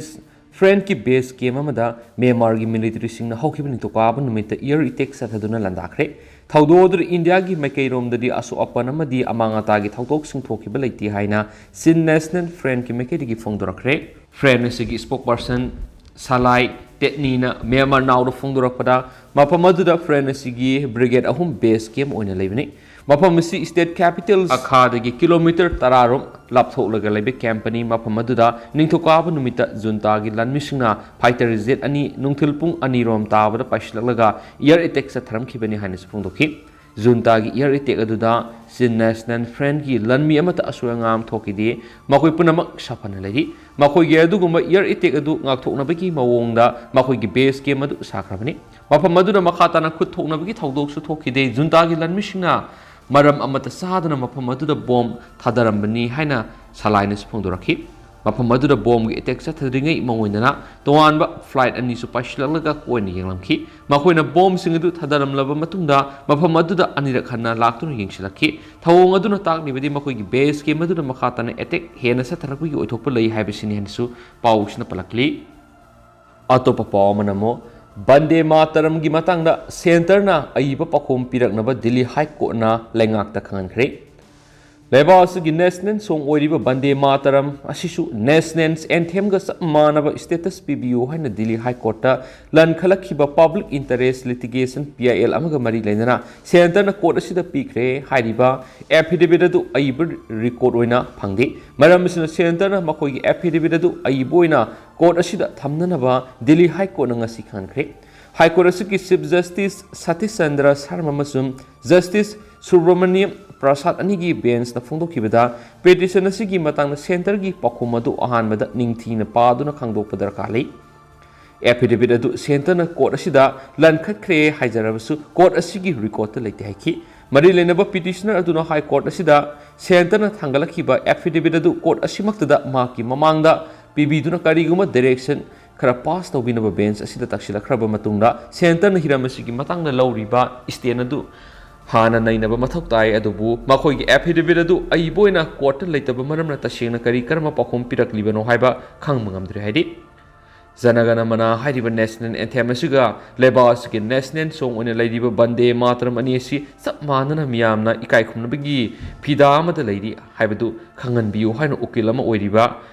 ꯐ꯭ꯔꯟꯠꯀꯤ ꯕꯦꯁ ꯀꯦꯝꯞ ꯑꯃꯗ ꯃ꯭ꯌꯥꯟꯃꯥꯔꯒꯤ ꯃꯤꯂꯤꯇꯔꯤꯁꯤꯡꯅ ꯍꯧꯈꯤꯕ ꯅꯤꯡꯊꯧꯀꯥꯕ ꯅꯨꯃꯤꯠꯇ ꯑꯦꯌꯔ ꯑꯦꯇꯦꯛ ꯆꯠꯊꯗꯨꯅ ꯂꯥꯟꯗꯥꯈ꯭ꯔꯦ꯫ ꯊꯧꯗꯣꯛ ꯑꯗꯨꯗ ꯏꯟꯗꯤꯌꯥꯒꯤ ꯃꯥꯏꯀꯩꯔꯣꯝꯗꯗꯤ ꯑꯁꯣꯛ ꯑꯄꯟ ꯑꯃꯗꯤ ꯑꯃꯥꯡ ꯑꯇꯥꯒꯤ ꯊꯧꯗꯣꯛꯁꯤꯡ ꯊꯣꯛꯈꯤꯕ ꯂꯩꯇꯦ ꯍꯥꯏꯅ ꯆꯤꯟ ꯅꯦꯁꯅꯦꯜ ꯐ꯭ꯔꯟꯠꯀꯤ ꯃꯥꯏꯀꯩꯗꯒꯤ ꯐꯣꯡꯗꯣꯔꯛꯈ꯭ꯔꯦ꯫ ꯐ꯭ꯔꯟꯠ ꯑꯁꯤꯒꯤ ꯁ꯭ꯄꯣꯛꯄꯔꯁꯟ ꯁꯂꯥꯏ ꯇꯦꯠꯅꯤꯅ ꯃ꯭ꯌꯥꯟꯃꯥꯔ ꯅꯥꯎꯗ ꯐꯣꯡꯗꯣꯔꯛꯄꯗ, ꯃꯐꯝ ꯑꯗꯨꯗ ꯐ꯭ꯔꯟꯠ ꯑꯁꯤꯒꯤ ꯕ꯭ꯔꯤꯒꯦꯗ ꯑꯍꯨꯝ ꯕꯦꯁ ꯀꯦꯝꯞ ꯑꯣꯏꯅ ꯂꯩꯕꯅꯤ꯫ ꯃꯐꯝ ꯑꯁꯤ ꯁ꯭ꯇꯦꯠ ꯀꯦꯄꯤꯇꯦꯜ ꯑꯈꯥꯗꯒꯤ ꯀꯤꯂꯣꯃꯤꯇꯔ ꯇꯔꯥꯔꯣꯝ ꯂꯥꯞꯊꯣꯛꯂꯒ ꯂꯩꯕ ꯀꯦꯝꯞꯅꯤ꯫ ꯃꯐꯝ ꯑꯗꯨꯗ ꯅꯤꯡꯊꯧꯀꯥꯕ ꯅꯨꯃꯤꯠꯇ ꯖꯨꯟꯇꯥꯒꯤ ꯂꯥꯟꯃꯤꯁꯤꯡꯅ ꯐꯥꯏꯇꯔ ꯖꯦꯠ ꯑꯅꯤ ꯅꯨꯡꯊꯤꯜ ꯄꯨꯡ ꯑꯅꯤ ꯔꯣꯝ ꯇꯥꯕꯗ ꯄꯥꯏꯁꯤꯜꯂꯛꯂꯒ ꯑꯦꯌꯔ ꯑꯦꯇꯦꯛ ꯆꯠꯊꯔꯝꯈꯤꯕꯅꯤ ꯍꯥꯏꯅꯁꯨ ꯐꯣꯡꯗꯣꯛꯈꯤ꯫ ꯖꯨꯟꯇꯥꯒꯤ ꯏꯌꯔ ꯑꯦꯇꯦꯛ ꯑꯗꯨꯗ ꯆꯤꯟ ꯅꯦꯁꯅꯦꯜ ꯐ꯭ꯔꯟꯒꯤ ꯂꯥꯟꯃꯤ ꯑꯃꯠꯇ ꯑꯁꯣꯏ ꯑꯉꯥꯝ ꯊꯣꯛꯈꯤꯗꯦ꯫ ꯃꯈꯣꯏ ꯄꯨꯝꯅꯃꯛ ꯁꯥꯐꯅ ꯂꯩꯔꯤ꯫ ꯃꯈꯣꯏꯒꯤ ꯑꯗꯨꯒꯨꯝꯕ ꯏꯌꯔ ꯑꯦꯇꯦꯛ ꯑꯗꯨ ꯉꯥꯛꯊꯣꯛꯅꯕꯒꯤ ꯃꯑꯣꯡꯗ ꯃꯈꯣꯏꯒꯤ ꯕꯦꯁ ꯀꯦꯝ ꯑꯗꯨ ꯁꯥꯈ꯭ꯔꯕꯅꯤ꯫ ꯃꯐꯝ ꯑꯗꯨꯗ ꯃꯈꯥ ꯇꯥꯅ ꯈꯨꯠ ꯊꯣꯛꯅꯕꯒꯤ ꯊꯧꯗꯣꯛꯁꯨ ꯊꯣꯛꯈꯤꯗꯦ꯫ ꯖꯨꯟꯇꯥꯒꯤ ꯂꯥꯟꯃꯤꯁꯤꯡꯅ ꯃꯔꯝ ꯑꯃꯠꯇ ꯆꯥꯗꯅ ꯃꯐꯝ ꯑꯗꯨꯗ ꯕꯣꯝ ꯊꯥꯗꯔꯝꯕꯅꯤ ꯍꯥꯏꯅ ꯁꯂꯥꯏꯅꯁꯨ ꯐꯣꯡꯗꯣꯔꯛꯈꯤ꯫ ꯃꯐꯝ ꯑꯗꯨꯗ ꯕꯣꯝꯒꯤ ꯑꯦꯇꯦꯛ ꯆꯠꯊꯗ꯭ꯔꯤꯉꯩ ꯃꯉꯣꯟꯗꯅ ꯇꯣꯉꯥꯟꯕ ꯐ꯭ꯂꯥꯏꯠ ꯑꯅꯤꯁꯨ ꯄꯥꯏꯁꯤꯜꯂꯛꯂꯒ ꯀꯣꯏꯅ ꯌꯦꯡꯂꯝꯈꯤ꯫ ꯃꯈꯣꯏꯅ ꯕꯣꯝꯁꯤꯡ ꯑꯗꯨ ꯊꯥꯗꯔꯝꯂꯕ ꯃꯇꯨꯡꯗ ꯃꯐꯝ ꯑꯗꯨꯗ ꯑꯅꯤꯔꯛ ꯍꯟꯅ ꯂꯥꯛꯇꯨꯅ ꯌꯦꯡꯁꯤꯜꯂꯛꯈꯤ꯫ ꯊꯧꯑꯣꯡ ꯑꯗꯨꯅ ꯇꯥꯛꯂꯤꯕꯗꯤ ꯃꯈꯣꯏꯒꯤ ꯕꯦꯁ ꯀꯦꯝ ꯑꯗꯨꯗ ꯃꯈꯥ ꯇꯥꯅ ꯑꯦꯇꯦꯛ ꯍꯦꯟꯅ ꯆꯠꯊꯔꯛꯄꯒꯤ ꯑꯣꯏꯊꯣꯛꯄ ꯂꯩ ꯍꯥꯏꯕꯁꯤꯅꯤ ꯍꯥꯏꯅꯁꯨ ꯄꯥꯎꯁꯤꯅ ꯄꯜꯂꯛꯂꯤ꯫ ꯑꯇꯣꯞꯄ ꯄꯥꯎ ꯑꯃꯅ ꯑꯃꯨꯛ ꯕꯟꯗꯦ ꯃꯥꯇꯔꯝꯒꯤ ꯃꯇꯥꯡꯗ ꯁꯦꯟꯇꯔꯅ ꯑꯏꯕ ꯄꯥꯎꯈꯨꯝ ꯄꯤꯔꯛꯅꯕ ꯗꯤꯜꯂꯤ ꯍꯥꯏ ꯀꯣꯔꯠꯅ ꯂꯩꯉꯥꯛꯇ ꯈꯪꯍꯟꯈ꯭ꯔꯦ꯫ ꯂꯩꯕꯥꯛ ꯑꯁꯤꯒꯤ ꯅꯦꯁꯅꯦꯜ ꯁꯣꯡ ꯑꯣꯏꯔꯤꯕ ꯕꯟꯗꯦ ꯃꯥꯇꯔꯝ ꯑꯁꯤꯁꯨ ꯅꯦꯁꯅꯦꯜ ꯑꯦꯟꯊꯦꯝꯒ ꯆꯞ ꯃꯥꯟꯅꯕ ꯁ꯭ꯇꯦꯇꯁ ꯄꯤꯕꯤꯌꯨ ꯍꯥꯏꯅ ꯗꯤꯜꯂꯤ ꯍꯥꯏ ꯀꯣꯔꯠꯇ ꯂꯟꯈꯠꯂꯛꯈꯤꯕ public interest litigation, P I L, ꯑꯃꯒ ꯃꯔꯤ ꯂꯩꯅꯅ ꯁꯦꯟꯇꯔꯅ ꯀꯣꯔꯠ ꯑꯁꯤꯗ ꯄꯤꯈ꯭ꯔꯦ ꯍꯥꯏꯔꯤꯕ ꯑꯦꯐꯤꯗꯦꯕꯤꯠ ꯑꯗꯨ ꯑꯏꯕ ꯔꯤꯀꯣꯔꯠ ꯑꯣꯏꯅ ꯐꯪꯗꯦ꯫ ꯃꯔꯝ ꯑꯁꯤꯅ ꯁꯦꯟꯇꯔꯅ ꯃꯈꯣꯏꯒꯤ ꯑꯦꯐꯤꯗꯦꯕꯤꯠ ꯑꯗꯨ ꯑꯏꯕ ꯑꯣꯏꯅ ꯀꯣꯔꯠ ꯑꯁꯤꯗ ꯊꯝꯅꯅꯕ ꯗꯤꯜꯂꯤ ꯍꯥꯏ ꯀꯣꯔꯠꯅ ꯉꯁꯤ ꯈꯪꯍꯟꯈ꯭ꯔꯦ꯫ ꯍꯥꯏ ꯀꯣꯔꯠ ꯑꯁꯤꯒꯤ ꯆꯤꯐ ꯖꯁꯇꯤꯁ ꯁꯇꯤꯁ ꯆꯟꯗ꯭ꯔ ꯁꯔꯃ ꯑꯃꯁꯨꯡ ꯖꯁꯇꯤꯁ ꯁꯨꯕ꯭ꯔꯃꯅꯤꯌꯝ ꯄ꯭ꯔꯁꯥꯗ ꯑꯅꯤꯒꯤ ꯕꯦꯟꯆꯅ ꯐꯣꯡꯗꯣꯛꯈꯤꯕꯗ, ꯄꯤꯇꯤꯁꯟ ꯑꯁꯤꯒꯤ ꯃꯇꯥꯡꯗ ꯁꯦꯟꯇꯔꯒꯤ ꯄꯥꯎꯈꯨꯝ ꯑꯗꯨ ꯑꯍꯥꯟꯕꯗ ꯅꯤꯡꯊꯤꯅ ꯄꯥꯗꯨꯅ ꯈꯪꯗꯣꯛꯄ ꯗꯔꯀꯥꯔ ꯂꯩ꯫ ꯑꯦꯐꯤꯗꯦꯕꯤꯠ ꯑꯗꯨ ꯁꯦꯟꯇꯔꯅ ꯀꯣꯔꯠ ꯑꯁꯤꯗ ꯂꯟꯈꯠꯈ꯭ꯔꯦ ꯍꯥꯏꯖꯔꯕꯁꯨ, ꯀꯣꯔꯠ ꯑꯁꯤꯒꯤ ꯔꯤꯀꯣꯔꯠꯇ ꯂꯩꯇꯦ ꯍꯥꯏꯈꯤ꯫ ꯃꯔꯤ ꯂꯩꯅꯕ ꯄꯤꯇꯤꯁꯅꯔ ꯑꯗꯨꯅ ꯍꯥꯏ ꯀꯣꯔꯠ ꯑꯁꯤꯗ ꯁꯦꯟꯇꯔꯅ ꯊꯥꯡꯒꯠꯂꯛꯈꯤꯕ ꯑꯦꯐꯤꯗꯦꯕꯤꯠ ꯑꯗꯨ ꯀꯣꯔꯠ ꯑꯁꯤꯃꯛꯇꯗ ꯃꯍꯥꯛꯀꯤ ꯃꯃꯥꯡꯗ ꯄꯤꯕꯤꯗꯨꯅ ꯀꯔꯤꯒꯨꯝꯕ ꯗꯤꯔꯦꯛꯁꯟ ꯈꯔ ꯄꯥꯁ ꯇꯧꯕꯤꯅꯕ ꯕꯦꯟꯆ ꯑꯁꯤꯗ ꯇꯛꯁꯤꯜꯂꯛꯈ꯭ꯔꯕ ꯃꯇꯨꯡꯗ, ꯁꯦꯟꯇꯔꯅ ꯍꯤꯔꯝ ꯑꯁꯤꯒꯤ ꯃꯇꯥꯡꯗ ꯂꯧꯔꯤꯕ ꯁ꯭ꯇꯦꯟ ꯑꯗꯨ ꯍꯥꯟꯅ ꯅꯩꯅꯕ ꯃꯊꯧ ꯇꯥꯏ꯫ ꯑꯗꯨꯕꯨ ꯃꯈꯣꯏꯒꯤ ꯑꯦꯐꯤꯗꯦꯕꯤꯠ ꯑꯗꯨ ꯑꯏꯕ ꯑꯣꯏꯅ ꯀꯣꯔꯠꯇ ꯂꯩꯇꯕ ꯃꯔꯝꯅ ꯇꯁꯦꯡꯅ ꯀꯔꯤ ꯀꯔꯝꯕ ꯄꯥꯎꯈꯨꯝ ꯄꯤꯔꯛꯂꯤꯕꯅꯣ ꯍꯥꯏꯕ ꯈꯪꯕ ꯉꯝꯗ꯭ꯔꯤ ꯍꯥꯏꯔꯤ꯫ ꯖꯅꯒꯅ ꯃꯅ ꯍꯥꯏꯔꯤꯕ ꯅꯦꯁꯅꯦꯜ ꯑꯦꯟꯊꯦꯝ ꯑꯁꯤꯒ ꯂꯩꯕꯥꯛ ꯑꯁꯤꯒꯤ ꯅꯦꯁꯅꯦꯜ ꯁꯣꯡ ꯑꯣꯏꯅ ꯂꯩꯔꯤꯕ ꯕꯟꯗꯦ ꯃꯥꯇꯔꯝ ꯑꯅꯤ ꯑꯁꯤ ꯆꯞ ꯃꯥꯟꯅꯅ ꯃꯤꯌꯥꯝꯅ ꯏꯀꯥꯏ ꯈꯨꯝꯅꯕꯒꯤ ꯐꯤꯗꯥ ꯑꯃꯗ ꯂꯩꯔꯤ ꯍꯥꯏꯕꯗꯨ ꯈꯪꯍꯟꯕꯤꯌꯨ ꯍꯥꯏꯅ ꯎꯀꯤꯜ ꯑꯃ ꯑꯣꯏꯔꯤꯕ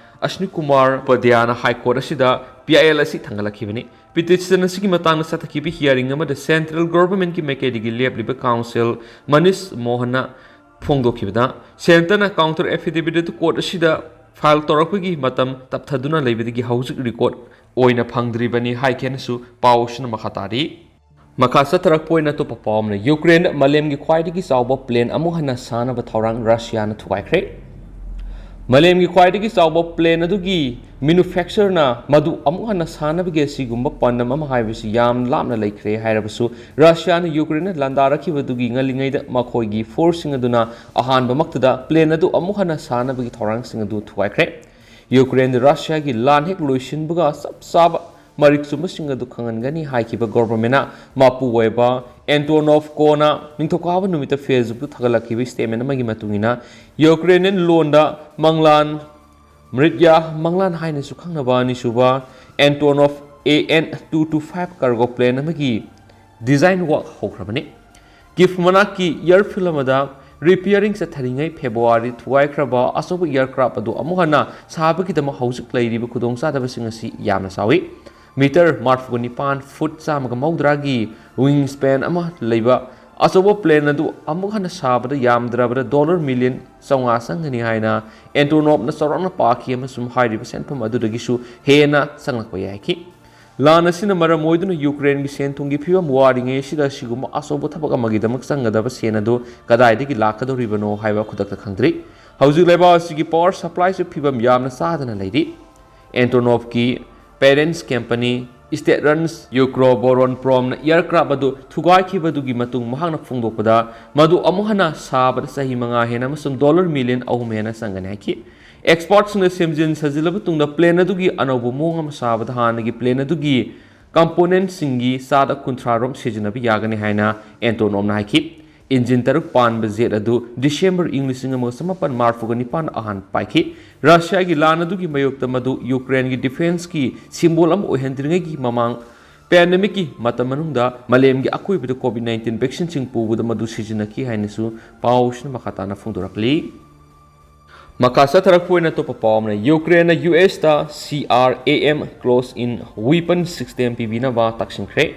ꯑꯁꯅꯤ ꯀꯨꯃꯥꯔ ꯎꯄꯥꯙ꯭ꯌꯥꯌꯅ ꯍꯥꯏ ꯀꯣꯔꯠ ꯑꯁꯤꯗ ꯄꯤ ꯑꯥꯏ ꯑꯦꯜ ꯑꯁꯤ ꯊꯥꯡꯒꯠꯂꯛꯈꯤꯕꯅꯤ꯫ ꯄꯤꯇꯤꯁꯟ ꯑꯁꯤꯒꯤ ꯃꯇꯥꯡꯗ ꯆꯠꯊꯈꯤꯕ ꯍꯤꯌꯥꯔꯤꯡ ꯑꯃꯗ ꯁꯦꯟꯇ꯭ꯔꯦꯜ ꯒꯣꯚꯔꯟꯃꯦꯟꯠꯀꯤ ꯃꯥꯏꯀꯩꯗꯒꯤ ꯂꯦꯞꯂꯤꯕ ꯀꯥꯎꯟꯁꯤꯜ ꯃꯅꯤꯁ ꯃꯣꯍꯟꯅ ꯐꯣꯡꯗꯣꯛꯈꯤꯕꯗ, ꯁꯦꯟꯇꯔꯅ ꯀꯥꯎꯟꯇꯔ ꯑꯦꯐꯤꯗꯦꯕꯤꯠ ꯑꯗꯨ ꯀꯣꯔꯠ ꯑꯁꯤꯗ ꯐꯥꯏꯜ ꯇꯧꯔꯛꯄꯒꯤ ꯃꯇꯝ ꯇꯞꯊꯗꯨꯅ ꯂꯩꯕꯗꯒꯤ ꯍꯧꯖꯤꯛ ꯔꯤꯀꯣꯔꯠ ꯑꯣꯏꯅ ꯐꯪꯗ꯭ꯔꯤꯕꯅꯤ ꯍꯥꯏꯈꯤ ꯍꯥꯏꯅꯁꯨ ꯄꯥꯎ ꯑꯁꯤꯅ ꯃꯈꯥ ꯇꯥꯔꯤ꯫ ꯃꯈꯥ ꯆꯠꯊꯔꯛꯄ ꯑꯣꯏꯅ ꯑꯇꯣꯞꯄ ꯄꯥꯎ ꯑꯃꯅ, ꯌꯨꯀ꯭ꯔꯦꯟꯗ ꯃꯥꯂꯦꯝꯒꯤ ꯈ꯭ꯋꯥꯏꯗꯒꯤ ꯆꯥꯎꯕ ꯄ꯭ꯂꯦꯟ ꯑꯃꯨꯛ ꯍꯟꯅ ꯁꯥꯅꯕ ꯊꯧꯔꯥꯡ ꯔꯁꯤꯌꯥꯅ ꯊꯨꯒꯥꯏꯈ꯭ꯔꯦ꯫ ꯃꯥꯂꯦꯝꯒꯤ ꯈ꯭ꯋꯥꯏꯗꯒꯤ ꯆꯥꯎꯕ ꯄ꯭ꯂꯦꯟ ꯑꯗꯨꯒꯤ ꯃꯦꯅꯨꯐꯦꯛꯆꯔꯅ ꯃꯗꯨ ꯑꯃꯨꯛ ꯍꯟꯅ ꯁꯥꯅꯕꯒꯤ ꯑꯁꯤꯒꯨꯝꯕ ꯄꯥꯟꯗꯝ ꯑꯃ ꯍꯥꯏꯕꯁꯤ ꯌꯥꯝ ꯂꯥꯞꯅ ꯂꯩꯈ꯭ꯔꯦ ꯍꯥꯏꯔꯕꯁꯨ, ꯔꯁꯤꯌꯥꯅ ꯌꯨꯀ꯭ꯔꯦꯟꯅ ꯂꯥꯟꯗꯥꯔꯛꯈꯤꯕꯗꯨꯒꯤ ꯉꯜꯂꯤꯉꯩꯗ ꯃꯈꯣꯏꯒꯤ ꯐꯣꯔꯁꯁꯤꯡ ꯑꯗꯨꯅ ꯑꯍꯥꯟꯕꯃꯛꯇꯗ ꯄ꯭ꯂꯦꯟ ꯑꯗꯨ ꯑꯃꯨꯛ ꯍꯟꯅ ꯁꯥꯅꯕꯒꯤ ꯊꯧꯔꯥꯡꯁꯤꯡ ꯑꯗꯨ ꯊꯨꯒꯥꯏꯈ꯭ꯔꯦ꯫ ꯌꯨꯀ꯭ꯔꯦꯟꯗ ꯔꯁꯤꯌꯥꯒꯤ ꯂꯥꯟ ꯍꯦꯛ ꯂꯣꯏꯁꯤꯟꯕꯒ ꯆꯞ ꯆꯥꯕ ꯃꯔꯤꯛ ꯆꯨꯝꯕꯁꯤꯡ ꯑꯗꯨ ꯈꯪꯍꯟꯒꯅꯤ ꯍꯥꯏꯈꯤꯕ ꯒꯣꯚꯔꯟꯃꯦꯟꯠꯅ ꯃꯄꯨ ꯑꯣꯏꯕ ꯑꯦꯟꯇꯣꯅꯣꯐ ꯀꯣꯅ ꯅꯤꯡꯊꯧꯀꯥꯕ ꯅꯨꯃꯤꯠꯇ ꯐꯦꯁꯕꯨꯛꯇ ꯊꯥꯒꯠꯂꯛꯈꯤꯕ ꯁ꯭ꯇꯦꯠꯃꯦꯟꯠ ꯑꯃꯒꯤ ꯃꯇꯨꯡ ꯏꯟꯅ, ꯌꯨꯀ꯭ꯔꯦꯅꯤꯌꯟ ꯂꯣꯟꯗ ꯃꯪꯂꯥꯟ, ꯃ꯭ꯔꯤꯠꯌꯥ ꯃꯪꯂꯥꯟ ꯍꯥꯏꯅꯁꯨ ꯈꯪꯅꯕ ꯑꯅꯤꯁꯨꯕ Antonov A N two two five cargo plane ꯑꯃꯒꯤ ꯗꯤꯖꯥꯏꯟ ꯋꯥꯔꯛ ꯍꯧꯈ꯭ꯔꯕꯅꯤ꯫ ꯀꯤꯐ ꯃꯅꯥꯛꯀꯤ ꯑꯦꯌꯔꯐꯤꯜꯗ ꯑꯃꯗ ꯔꯤꯄꯤꯌꯔꯤꯡ ꯆꯠꯊꯔꯤꯉꯩ ꯐꯦꯕ꯭ꯔꯨꯋꯥꯔꯤ ꯊꯨꯒꯥꯏꯈ꯭ꯔꯕ ꯑꯆꯧꯕ ꯑꯦꯌꯔꯀ꯭ꯔꯥꯐ ꯑꯗꯨ ꯑꯃꯨꯛ ꯍꯟꯅ ꯁꯥꯕꯒꯤꯗꯃꯛ ꯍꯧꯖꯤꯛ ꯂꯩꯔꯤꯕ ꯈꯨꯗꯣꯡꯆꯥꯗꯕꯁꯤꯡ ꯑꯁꯤ ꯌꯥꯝꯅ ꯆꯥꯎꯏ꯫ ꯃꯤꯇꯔ ꯃꯔꯤꯐꯨꯒ ꯅꯤꯄꯥꯟ, ꯐꯨꯠ ꯆꯥꯝꯃꯒ ꯃꯧꯗ꯭ꯔꯥꯒꯤ ꯋꯤꯡ ꯁ꯭ꯄꯦꯟ ꯑꯃ ꯂꯩꯕ ꯑꯆꯧꯕ ꯄ꯭ꯂꯦꯟ ꯑꯗꯨ ꯑꯃꯨꯛ ꯍꯟꯅ ꯁꯥꯕꯗ ꯌꯥꯝꯗ꯭ꯔꯕꯗ ꯗꯣꯂꯔ ꯃꯤꯂꯤꯌꯟ ꯆꯥꯝꯃꯉꯥ ꯆꯪꯒꯅꯤ ꯍꯥꯏꯅ ꯑꯦꯟꯇꯣꯅꯣꯞꯅ ꯆꯥꯎꯔꯥꯛꯅ ꯄꯥꯈꯤ, ꯑꯃꯁꯨꯡ ꯍꯥꯏꯔꯤꯕ ꯁꯦꯟꯐꯝ ꯑꯗꯨꯗꯒꯤꯁꯨ ꯍꯦꯟꯅ ꯆꯪꯂꯛꯄ ꯌꯥꯏꯈꯤ꯫ ꯂꯥꯟ ꯑꯁꯤꯅ ꯃꯔꯝ ꯑꯣꯏꯗꯨꯅ ꯌꯨꯀ꯭ꯔꯦꯟꯒꯤ ꯁꯦꯟ-ꯊꯨꯝꯒꯤ ꯐꯤꯚꯝ ꯋꯥꯔꯤꯉꯩ ꯑꯁꯤꯗ ꯑꯁꯤꯒꯨꯝꯕ ꯑꯆꯧꯕ ꯊꯕꯛ ꯑꯃꯒꯤꯗꯃꯛ ꯆꯪꯒꯗꯕ ꯁꯦꯟ ꯑꯗꯨ ꯀꯗꯥꯏꯗꯒꯤ ꯂꯥꯛꯀꯗꯧꯔꯤꯕꯅꯣ ꯍꯥꯏꯕ ꯈꯨꯗꯛꯇ ꯈꯪꯗ꯭ꯔꯤ꯫ ꯍꯧꯖꯤꯛ ꯂꯩꯕꯥꯛ ꯑꯁꯤꯒꯤ ꯄꯥꯋꯔ ꯁꯄ꯭ꯂꯥꯏꯁꯨ ꯐꯤꯚꯝ ꯌꯥꯝꯅ ꯆꯥꯗꯅ ꯂꯩꯔꯤ꯫ ꯑꯦꯟꯇꯣꯅꯣꯐꯀꯤ ꯄꯦꯔꯦꯟꯠꯁ ꯀꯝꯄꯅꯤ ꯁ꯭ꯇꯦꯠꯔꯟꯁ ꯌꯨꯀ꯭ꯔꯣꯕꯣꯔꯣꯟꯄ꯭ꯔꯣꯝꯅ ꯑꯦꯌꯔꯀ꯭ꯔꯥꯐ ꯑꯗꯨ ꯊꯨꯒꯥꯏꯈꯤꯕꯗꯨꯒꯤ ꯃꯇꯨꯡ ꯃꯍꯥꯛꯅ ꯐꯣꯡꯗꯣꯛꯄꯗ, ꯃꯗꯨ ꯑꯃꯨꯛ ꯍꯟꯅ ꯁꯥꯕꯗ ꯆꯍꯤ ꯃꯉꯥ ꯍꯦꯟꯅ ꯑꯃꯁꯨꯡ ꯗꯣꯂꯔ ꯃꯤꯂꯤꯌꯟ ꯑꯍꯨꯝ ꯍꯦꯟꯅ ꯆꯪꯒꯅꯤ ꯍꯥꯏꯈꯤ꯫ ꯑꯦꯛꯁꯄꯔꯠꯁꯤꯡꯅ ꯁꯦꯝꯖꯤꯟ ꯁꯥꯖꯤꯜꯂꯕ ꯇꯨꯡꯗ ꯄ꯭ꯂꯦꯟ ꯑꯗꯨꯒꯤ ꯑꯅꯧꯕ ꯃꯑꯣꯡ ꯑꯃ ꯁꯥꯕꯗ ꯍꯥꯟꯅꯒꯤ ꯄ꯭ꯂꯦꯟ ꯑꯗꯨꯒꯤ ꯀꯝꯄꯣꯅꯦꯟꯠꯁꯤꯡꯒꯤ ꯆꯥꯗ ꯀꯨꯟꯊ꯭ꯔꯥ ꯔꯣꯝ ꯁꯤꯖꯤꯟꯅꯕ ꯌꯥꯒꯅꯤ ꯍꯥꯏꯅ ꯑꯦꯟꯇꯣꯅꯣꯞꯅ ꯍꯥꯏꯈꯤ꯫ ꯏꯟꯖꯤꯟ ꯇꯔꯨꯛ ꯄꯥꯟꯕ ꯖꯦꯠ ꯑꯗꯨ ꯗꯤꯁꯦꯝꯕꯔ ꯏꯪ ꯂꯤꯁꯤꯡ ꯑꯃꯒ ꯆꯃꯥꯄꯟ ꯃꯔꯤꯐꯨꯒ ꯅꯤꯄꯥꯟ ꯑꯍꯥꯟꯕ ꯄꯥꯏꯈꯤ꯫ ꯔꯁꯤꯌꯥꯒꯤ ꯂꯥꯟ ꯑꯗꯨꯒꯤ ꯃꯥꯌꯣꯛꯇ ꯃꯗꯨ ꯌꯨꯀ꯭ꯔꯦꯟꯒꯤ ꯗꯤꯐꯦꯟꯁꯀꯤ ꯁꯤꯝꯕꯣꯜ ꯑꯃ ꯑꯣꯏꯍꯟꯗ꯭ꯔꯤꯉꯩꯒꯤ ꯃꯃꯥꯡ, ꯄꯦꯟꯗꯦꯃꯤꯛꯀꯤ ꯃꯇꯝ ꯃꯅꯨꯡꯗ ꯃꯥꯂꯦꯝꯒꯤ ꯑꯀꯣꯏꯕꯗ ꯀꯣꯚꯤꯗ ꯅꯥꯏꯟꯇꯤꯟ ꯚꯦꯛꯁꯤꯟꯁꯤꯡ ꯄꯨꯕꯗ ꯃꯗꯨ ꯁꯤꯖꯤꯟꯅꯈꯤ ꯍꯥꯏꯅꯁꯨ ꯄꯥꯎꯁꯤꯅ ꯃꯈꯥ ꯇꯥꯅ ꯐꯣꯡꯗꯣꯔꯛꯂꯤ꯫ ꯃꯈꯥ ꯆꯠꯊꯔꯛꯄ ꯑꯣꯏꯅ ꯑꯇꯣꯞꯄ ꯄꯥꯎ ꯑꯃꯅ, ꯌꯨꯀ꯭ꯔꯦꯟꯅ ꯌꯨ ꯑꯦꯁꯇ C R A M close in weapon system ꯄꯤꯕꯤꯅꯕ ꯇꯛꯁꯤꯟꯈ꯭ꯔꯦ꯫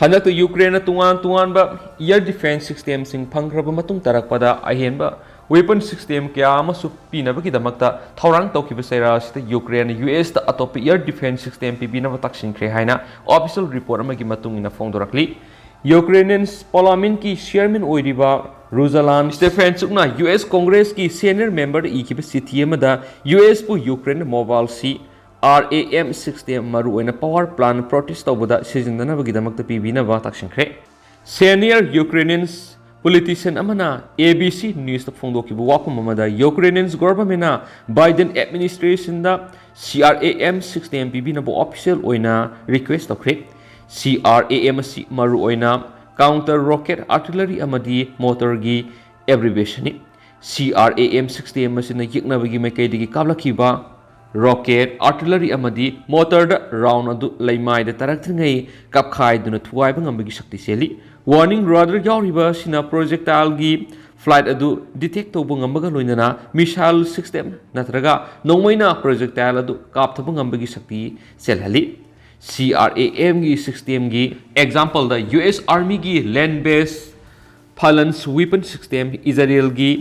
ꯍꯟꯗꯛꯇ ꯌꯨꯀ꯭ꯔꯦꯟꯅ ꯇꯣꯉꯥꯟ ꯇꯣꯉꯥꯟꯕ ꯑꯦꯌꯔ ꯗꯤꯐꯦꯟꯁ ꯁꯤꯁꯇꯦꯝꯁꯤꯡ ꯐꯪꯈ꯭ꯔꯕ ꯃꯇꯨꯡ ꯇꯥꯔꯛꯄꯗ ꯑꯍꯦꯟꯕ Weapon system ꯀꯌꯥ ꯑꯃꯁꯨ ꯄꯤꯅꯕꯒꯤꯗꯃꯛꯇ ꯊꯧꯔꯥꯡ ꯇꯧꯈꯤꯕ ꯆꯩꯔꯥ ꯑꯁꯤꯗ ꯌꯨꯀ꯭ꯔꯦꯟꯅ ꯌꯨ ꯑꯦꯁꯇ ꯑꯇꯣꯞꯄ air defense system ꯄꯤꯕꯤꯅꯕ ꯇꯛꯁꯤꯟꯈ꯭ꯔꯦ ꯍꯥꯏꯅ official report ꯑꯃꯒꯤ ꯃꯇꯨꯡ ꯏꯟꯅ ꯐꯣꯡꯗꯣꯔꯛꯂꯤ꯫ Ukrainians Parliament ꯀꯤ chairman ꯑꯣꯏꯔꯤꯕ ꯔꯨꯖꯥꯂꯥꯟ ꯁ꯭ꯇꯦꯐꯦꯟꯆꯨꯛꯅ ꯌꯨ ꯑꯦꯁ Congress ꯀꯤ senior member ꯗ ꯏꯈꯤꯕ ꯆꯤꯊꯤ ꯑꯃꯗ ꯌꯨ ꯑꯦꯁ ꯄꯨ Ukraine mobile C R A M system, ꯃꯔꯨꯑꯣꯏꯅ power plant protect ꯇꯧꯕꯗ ꯁꯤꯖꯤꯟꯅꯅꯕꯒꯤꯗꯃꯛꯇ ꯄꯤꯕꯤꯅꯕ ꯇꯛꯁꯤꯟꯈ꯭ꯔꯦ꯫ Senior Ukrainian politician ꯑꯃꯅ A B C News ꯇ ꯐꯣꯡꯗꯣꯛꯈꯤꯕ ꯋꯥꯐꯝ ꯑꯃꯗ Ukrainian government ꯅ Biden administration the C R A M system ꯄꯤꯕꯤꯅꯕ official ꯑꯣꯏꯅ request ꯇꯧꯈ꯭ꯔꯦ꯫ C R A M ꯑꯁꯤ ꯃꯔꯨꯑꯣꯏꯅ counter rocket artillery ꯑꯃꯗꯤ mortar ꯒꯤ abbreviation ꯅꯤ꯫ C R A M system ꯑꯁꯤꯅ ꯌꯦꯛꯅꯕꯒꯤ ꯃꯥꯏꯀꯩꯗꯒꯤ ꯀꯥꯞꯂꯛꯈꯤꯕ rocket, artillery ꯑꯃꯗꯤ mortar ꯗ round ꯑꯗꯨ ꯂꯩꯃꯥꯏꯗ ꯇꯥꯔꯛꯇ꯭ꯔꯤꯉꯩ ꯀꯥꯞꯈꯥꯏꯗꯨꯅ ꯊꯨꯒꯥꯏꯕ ꯉꯝꯕꯒꯤ ꯁꯛꯇꯤ ꯆꯦꯜꯂꯤ꯫ Warning radar ꯌꯥꯎꯔꯤꯕ ꯑꯁꯤꯅ projectile ꯒꯤ flight ꯑꯗꯨ detect ꯇꯧꯕ ꯉꯝꯕꯒ ꯂꯣꯏꯅꯅ missile system ꯅꯠꯇ꯭ꯔꯒ ꯅꯣꯡꯃꯩꯅ projectile ꯑꯗꯨ ꯀꯥꯞꯊꯕ ꯉꯝꯕꯒꯤ ꯁꯛꯇꯤ ꯆꯦꯜꯍꯜꯂꯤ꯫ C R A M ꯒꯤ system ꯒꯤ example ꯗ U S Army ꯒꯤ land based Phalanx weapon system, ꯏꯖꯔꯦꯜꯒꯤ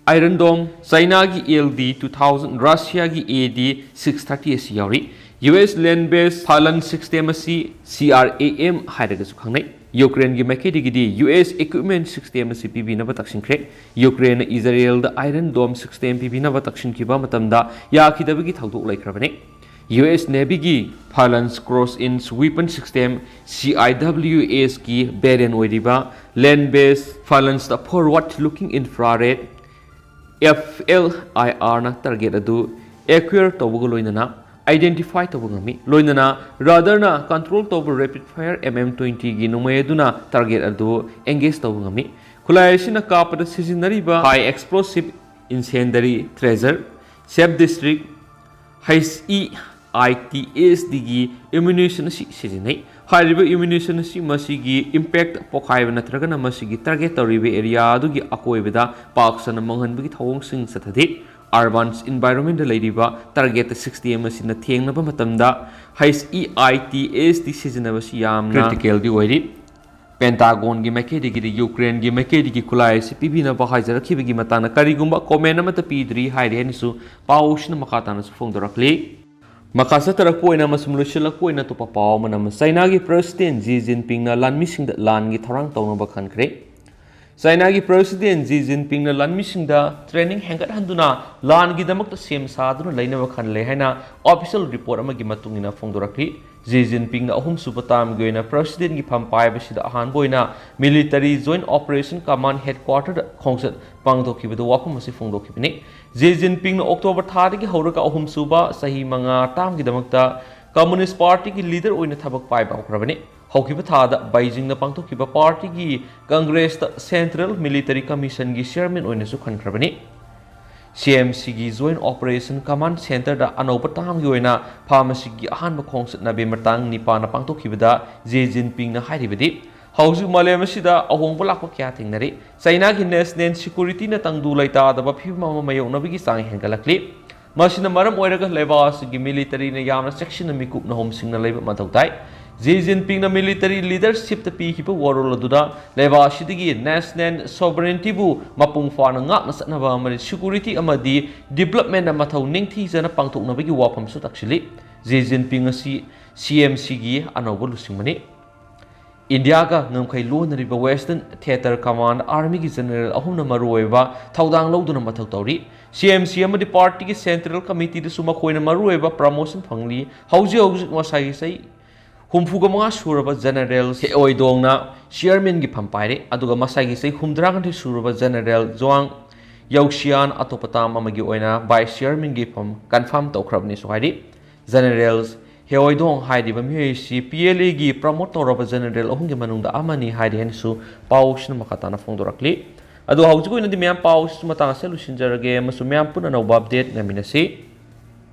Iron Dome, ꯆꯥꯏꯅꯥꯒꯤ L D two thousand, ꯔꯁꯤꯌꯥꯒꯤ A D six thirty ꯑꯁꯤ ꯌꯥꯎꯔꯤ꯫ U S land based Phalanx system ꯑꯁꯤ C R A M ꯍꯥꯏꯔꯒꯁꯨ ꯈꯪꯅꯩ꯫ ꯌꯨꯀ꯭ꯔꯦꯟꯒꯤ ꯃꯥꯏꯀꯩꯗꯒꯤꯗꯤ U S equipment system ꯑꯁꯤ ꯄꯤꯕꯤꯅꯕ ꯇꯛꯁꯤꯟꯈ꯭ꯔꯦ꯫ ꯌꯨꯀ꯭ꯔꯦꯟꯅ ꯏꯖꯔꯦꯜꯗ Iron Dome system ꯄꯤꯕꯤꯅꯕ ꯇꯛꯁꯤꯟꯈꯤꯕ ꯃꯇꯝꯗ ꯌꯥꯈꯤꯗꯕꯒꯤ ꯊꯧꯗꯣꯛ ꯂꯩꯈ꯭ꯔꯕꯅꯤ꯫ U S Navy ꯒꯤ Phalanx Cross Range Weapon System, C I W S ꯀꯤ variant ꯑꯣꯏꯔꯤꯕ land based Phalanx the forward looking infrared, F L I R ꯅ target ꯑꯗꯨ acquire ꯇꯧꯕꯒ ꯂꯣꯏꯅꯅ identify ꯇꯧꯕ ꯉꯝꯃꯤ꯫ ꯂꯣꯏꯅꯅ radar ꯅ control ꯇꯧꯕ rapid fire M M twenty ꯒꯤ ꯅꯣꯡꯃꯩ ꯑꯗꯨꯅ target ꯑꯗꯨ engage ꯇꯧꯕ ꯉꯝꯃꯤ꯫ ꯈꯨꯠꯂꯥꯏ ꯑꯁꯤꯅ ꯀꯥꯞꯄꯗ ꯁꯤꯖꯤꯟꯅꯔꯤꯕ high explosive incendiary tracer, self destruct, H E I T S D ꯒꯤ ammunition ꯑꯁꯤ ꯁꯤꯖꯤꯟꯅꯩ꯫ ꯍꯥꯏꯔꯤꯕ ammunition ꯑꯁꯤ ꯃꯁꯤꯒꯤ impact ꯄꯣꯈꯥꯏꯕ ꯅꯠꯇ꯭ꯔꯒꯅ ꯃꯁꯤꯒꯤ target ꯇꯧꯔꯤꯕ area ꯑꯗꯨꯒꯤ ꯑꯀꯣꯏꯕꯗ ꯄꯥꯛ ꯁꯟꯅ ꯃꯥꯡꯍꯟꯕꯒꯤ ꯊꯧꯑꯣꯡꯁꯤꯡ ꯆꯠꯊꯗꯦ꯫ Urban environment ꯗ ꯂꯩꯔꯤꯕ target system ꯑꯁꯤꯅ ꯊꯦꯡꯅꯕ ꯃꯇꯝꯗ H E I T S D ꯁꯤꯖꯤꯟꯅꯕꯁꯤ ꯌꯥꯝꯅ critical ꯗꯤ ꯑꯣꯏꯔꯤ꯫ ꯄꯦꯟꯇꯥꯒꯣꯟꯒꯤ ꯃꯥꯏꯀꯩꯗꯒꯤꯗꯤ ꯌꯨꯀ꯭ꯔꯦꯟꯒꯤ ꯃꯥꯏꯀꯩꯗꯒꯤ ꯈꯨꯠꯂꯥꯏ ꯑꯁꯤ ꯄꯤꯕꯤꯅꯕ ꯍꯥꯏꯖꯔꯛꯈꯤꯕꯒꯤ ꯃꯇꯥꯡꯗ ꯀꯔꯤꯒꯨꯝꯕ ꯀꯣꯃꯦꯟ ꯑꯃꯠꯇ ꯄꯤꯗ꯭ꯔꯤ ꯍꯥꯏꯔꯤ ꯍꯥꯏꯅꯁꯨ ꯄꯥꯎꯁꯤꯅ ꯃꯈꯥ ꯇꯥꯅꯁꯨ ꯐꯣꯡꯗꯣꯔꯛꯂꯤ꯫ ꯃꯈꯥ ꯆꯠꯊꯔꯛꯄ ꯑꯣꯏꯅ ꯑꯃꯁꯨꯡ ꯂꯣꯏꯁꯤꯜꯂꯛꯄ ꯑꯣꯏꯅ ꯑꯇꯣꯞꯄ ꯄꯥꯎ ꯑꯃꯅ ꯆꯥꯏꯅꯥꯒꯤ ꯄ꯭ꯔꯁꯤꯗꯦꯟ ꯖꯤ ꯖꯤꯟꯄꯤꯡꯅ ꯂꯥꯟꯃꯤꯁꯤꯡꯗ ꯂꯥꯟꯒꯤ ꯊꯧꯔꯥꯡ ꯇꯧꯅꯕ ꯈꯟꯈ꯭ꯔꯦ꯫ ꯆꯥꯏꯅꯥꯒꯤ ꯄ꯭ꯔꯁꯤꯗꯦꯟ ꯖꯤ ꯖꯤꯟꯄꯤꯡꯅ ꯂꯥꯟꯃꯤꯁꯤꯡꯗ ꯇ꯭ꯔꯦꯅꯤꯡ ꯍꯦꯟꯒꯠꯍꯟꯗꯨꯅ ꯂꯥꯟꯒꯤꯗꯃꯛꯇ ꯁꯦꯝ ꯁꯥꯗꯨꯅ ꯂꯩꯅꯕ ꯈꯜꯂꯦ ꯍꯥꯏꯅ ꯑꯣꯐꯤꯁꯤꯌꯦꯜ ꯔꯤꯄꯣꯔꯠ ꯑꯃꯒꯤ ꯃꯇꯨꯡ ꯏꯟꯅ ꯐꯣꯡꯗꯣꯔꯛꯂꯤ꯫ ꯖꯤ ꯖꯤꯟꯄꯤꯡꯅ ꯑꯍꯨꯝꯁꯨꯕ ꯇꯥꯝꯒꯤ ꯑꯣꯏꯅ ꯄ꯭ꯔꯁꯤꯗꯦꯟꯒꯤ ꯐꯝ ꯄꯥꯏꯕꯁꯤꯗ ꯑꯍꯥꯟꯕ ꯑꯣꯏꯅ ꯃꯤꯂꯤꯇꯔꯤ ꯖꯣꯏꯟ ꯑꯣꯄꯔꯦꯁꯟ ꯀꯃꯥꯟ ꯍꯦꯗꯀ꯭ꯋꯥꯇꯔꯗ ꯈꯣꯡꯆꯠ ꯄꯥꯡꯊꯣꯛꯈꯤꯕꯗ ꯋꯥꯐꯝ ꯑꯁꯤ ꯐꯣꯡꯗꯣꯛꯈꯤꯕꯅꯤ꯫ ꯖꯤ ꯖꯤꯟꯄꯤꯡꯅ ꯑꯣꯛꯇꯣꯕꯔ ꯊꯥꯗꯒꯤ ꯍꯧꯔꯒ ꯑꯍꯨꯝꯁꯨꯕ ꯆꯍꯤ ꯃꯉꯥ ꯇꯥꯝꯒꯤꯗꯃꯛꯇ ꯀꯝꯃꯨꯅꯤꯁ ꯄꯥꯔꯇꯤꯒꯤ ꯂꯤꯗꯔ ꯑꯣꯏꯅ ꯊꯕꯛ ꯄꯥꯏꯕ ꯍꯧꯈ꯭ꯔꯕꯅꯤ꯫ ꯍꯧꯈꯤꯕ ꯊꯥꯗ ꯕꯩꯖꯤꯡꯗ ꯄꯥꯡꯊꯣꯛꯈꯤꯕ ꯄꯥꯔꯇꯤꯒꯤ ꯀꯪꯒ꯭ꯔꯦꯁꯇ ꯁꯦꯟꯇ꯭ꯔꯦꯜ ꯃꯤꯂꯤꯇꯔꯤ ꯀꯃꯤꯁꯟꯒꯤ ꯆꯤꯌꯔꯃꯦꯟ ꯑꯣꯏꯅꯁꯨ ꯈꯟꯈ꯭ꯔꯕꯅꯤ꯫ ꯁꯤ ꯑꯦꯝ ꯁꯤꯒꯤ ꯖꯣꯏꯟ ꯑꯣꯄꯔꯦꯁꯟ ꯀꯃꯥꯟ ꯁꯦꯟꯇꯔꯗ ꯑꯅꯧꯕ ꯇꯥꯝꯒꯤ ꯑꯣꯏꯅ ꯐꯥꯔꯃꯥꯁꯤꯒꯤ ꯑꯍꯥꯟꯕ ꯈꯣꯡꯆꯠ ꯅꯕꯦꯝꯕꯔ ꯇꯥꯡ ꯅꯤꯄꯥꯟꯗ ꯄꯥꯡꯊꯣꯛꯈꯤꯕꯗ ꯖꯤ ꯖꯤꯟꯄꯤꯡꯅ ꯍꯥꯏꯔꯤꯕꯗꯤ, ꯍꯧꯖꯤꯛ ꯃꯥꯂꯦꯝ ꯑꯁꯤꯗ ꯑꯍꯣꯡꯕ ꯂꯥꯛꯄ ꯀꯌꯥ ꯊꯦꯡꯅꯔꯤ꯫ ꯆꯥꯏꯅꯥꯒꯤ ꯅꯦꯁꯅꯦꯜ ꯁꯦꯀ꯭ꯌꯨꯔꯤꯇꯤꯅ ꯇꯪꯗꯨ ꯂꯩꯇꯥꯗꯕ ꯐꯤꯕꯝ ꯑꯃ ꯃꯥꯌꯣꯛꯅꯕꯒꯤ ꯆꯥꯡ ꯍꯦꯟꯒꯠꯂꯛꯂꯤ꯫ ꯃꯁꯤꯅ ꯃꯔꯝ ꯑꯣꯏꯔꯒ ꯂꯩꯕꯥꯛ ꯑꯁꯤꯒꯤ ꯃꯤꯂꯤꯇꯔꯤꯅ ꯌꯥꯝꯅ ꯆꯦꯛꯁꯤꯟꯅ ꯃꯤꯀꯨꯞꯅ ꯍꯣꯝꯁꯤꯡꯅ ꯂꯩꯕ ꯃꯊꯧ ꯇꯥꯏ꯫ ꯖꯤ ꯖꯤꯟꯄꯤꯡꯅ ꯃꯤꯂꯤꯇꯔꯤ ꯂꯤꯗꯔꯁꯤꯞꯇ ꯄꯤꯈꯤꯕ ꯋꯥꯔꯣꯜ ꯑꯗꯨꯗ ꯂꯩꯕꯥꯛ ꯑꯁꯤꯗꯒꯤ ꯅꯦꯁꯅꯦꯜ ꯁꯣꯚꯔꯦꯟꯇꯤꯕꯨ ꯃꯄꯨꯡ ꯐꯥꯅ ꯉꯥꯛꯅ ꯆꯠꯅꯕ ꯑꯃꯗꯤ ꯁꯦꯀ꯭ꯌꯨꯔꯤꯇꯤ ꯑꯃꯗꯤ ꯗꯤꯕ꯭ꯂꯞꯃꯦꯟꯗ ꯃꯊꯧ ꯅꯤꯡꯊꯤꯖꯅ ꯄꯥꯡꯊꯣꯛꯅꯕꯒꯤ ꯋꯥꯐꯝꯁꯨ ꯇꯥꯛꯁꯤꯜꯂꯤ꯫ ꯖꯤ ꯖꯤꯟꯄꯤꯡ ꯑꯁꯤ ꯁꯤ ꯑꯦꯝ ꯁꯤꯒꯤ ꯑꯅꯧꯕ ꯂꯨꯆꯤꯡꯕꯅꯤ꯫ ꯏꯟꯗꯤꯌꯥꯒ ꯉꯝꯈꯩ ꯂꯣꯟꯅꯔꯤꯕ ꯋꯦꯁꯇꯔꯟ ꯊꯤꯌꯦꯇꯔ ꯀꯃꯥꯟ ꯑꯥꯔꯃꯤꯒꯤ ꯖꯦꯅꯔꯦꯜ ꯑꯍꯨꯝꯅ ꯃꯔꯨꯑꯣꯏꯕ ꯊꯧꯗꯥꯡ ꯂꯧꯗꯨꯅ ꯃꯊꯧ ꯇꯧꯔꯤ꯫ ꯁꯤ ꯑꯦꯝ ꯁꯤ ꯑꯃꯗꯤ ꯄꯥꯔꯇꯤꯒꯤ ꯁꯦꯟꯇ꯭ꯔꯦꯜ ꯀꯃꯤꯇꯤꯗꯁꯨ ꯃꯈꯣꯏꯅ ꯃꯔꯨꯑꯣꯏꯕ ꯄ꯭ꯔꯃꯣꯁꯟ ꯐꯪꯂꯤ꯫ ꯍꯧꯖꯤꯛ ꯍꯧꯖꯤꯛ ꯃꯁꯥꯒꯤ ꯆꯍꯤ ꯍꯨꯝꯐꯨꯒ ꯃꯉꯥ ꯁꯨꯔꯕ ꯖꯦꯅꯔꯦꯜ ꯍꯦ ꯑꯣꯏꯗꯣꯡꯅ ꯆꯤꯌꯔꯃꯦꯟꯒꯤ ꯐꯝ ꯄꯥꯏꯔꯦ, ꯑꯗꯨꯒ ꯃꯁꯥꯒꯤ ꯆꯍꯤ ꯍꯨꯝꯗ꯭ꯔꯥꯒ ꯅꯤꯊꯣꯏ ꯁꯨꯔꯕ ꯖꯦꯅꯔꯦꯜ ꯖ꯭ꯋꯥꯡ ꯌꯧꯁꯤꯌꯥꯟ ꯑꯇꯣꯞꯄ ꯇꯥꯝ ꯑꯃꯒꯤ ꯑꯣꯏꯅ ꯚꯥꯏꯁ ꯆꯤꯌꯔꯃꯦꯟꯒꯤ ꯐꯝ ꯀꯟꯐꯥꯔꯝ ꯇꯧꯈ꯭ꯔꯕꯅꯤꯁꯨ ꯍꯥꯏꯔꯤ꯫ ꯖꯦꯅꯔꯦꯜ ꯍꯦ ꯑꯣꯏꯗꯣꯡ ꯍꯥꯏꯔꯤꯕ ꯃꯤꯑꯣꯏ ꯑꯁꯤ ꯄꯤ ꯑꯦꯜ ꯑꯦꯒꯤ ꯄ꯭ꯔꯃꯣꯠ ꯇꯧꯔꯕ ꯖꯦꯅꯔꯦꯜ ꯑꯍꯨꯝꯒꯤ ꯃꯅꯨꯡꯗ ꯑꯃꯅꯤ ꯍꯥꯏꯔꯤ ꯍꯥꯏꯅꯁꯨ ꯄꯥꯎꯁꯤꯅ ꯃꯈꯥ ꯇꯥꯅ ꯐꯣꯡꯗꯣꯔꯛꯂꯤ꯫ ꯑꯗꯣ ꯍꯧꯖꯤꯛ ꯑꯣꯏꯅꯗꯤ ꯃꯌꯥꯝ ꯄꯥꯎꯁꯤꯁꯨ ꯃꯇꯥꯡ ꯑꯁꯤꯗ ꯂꯣꯏꯁꯤꯟꯖꯔꯒꯦ ꯑꯃꯁꯨꯡ ꯃꯌꯥꯝ ꯄꯨꯟꯅ ꯑꯅꯧꯕ ꯑꯞꯗꯦꯠ ꯉꯥꯏꯃꯤꯟꯅꯁꯤ꯫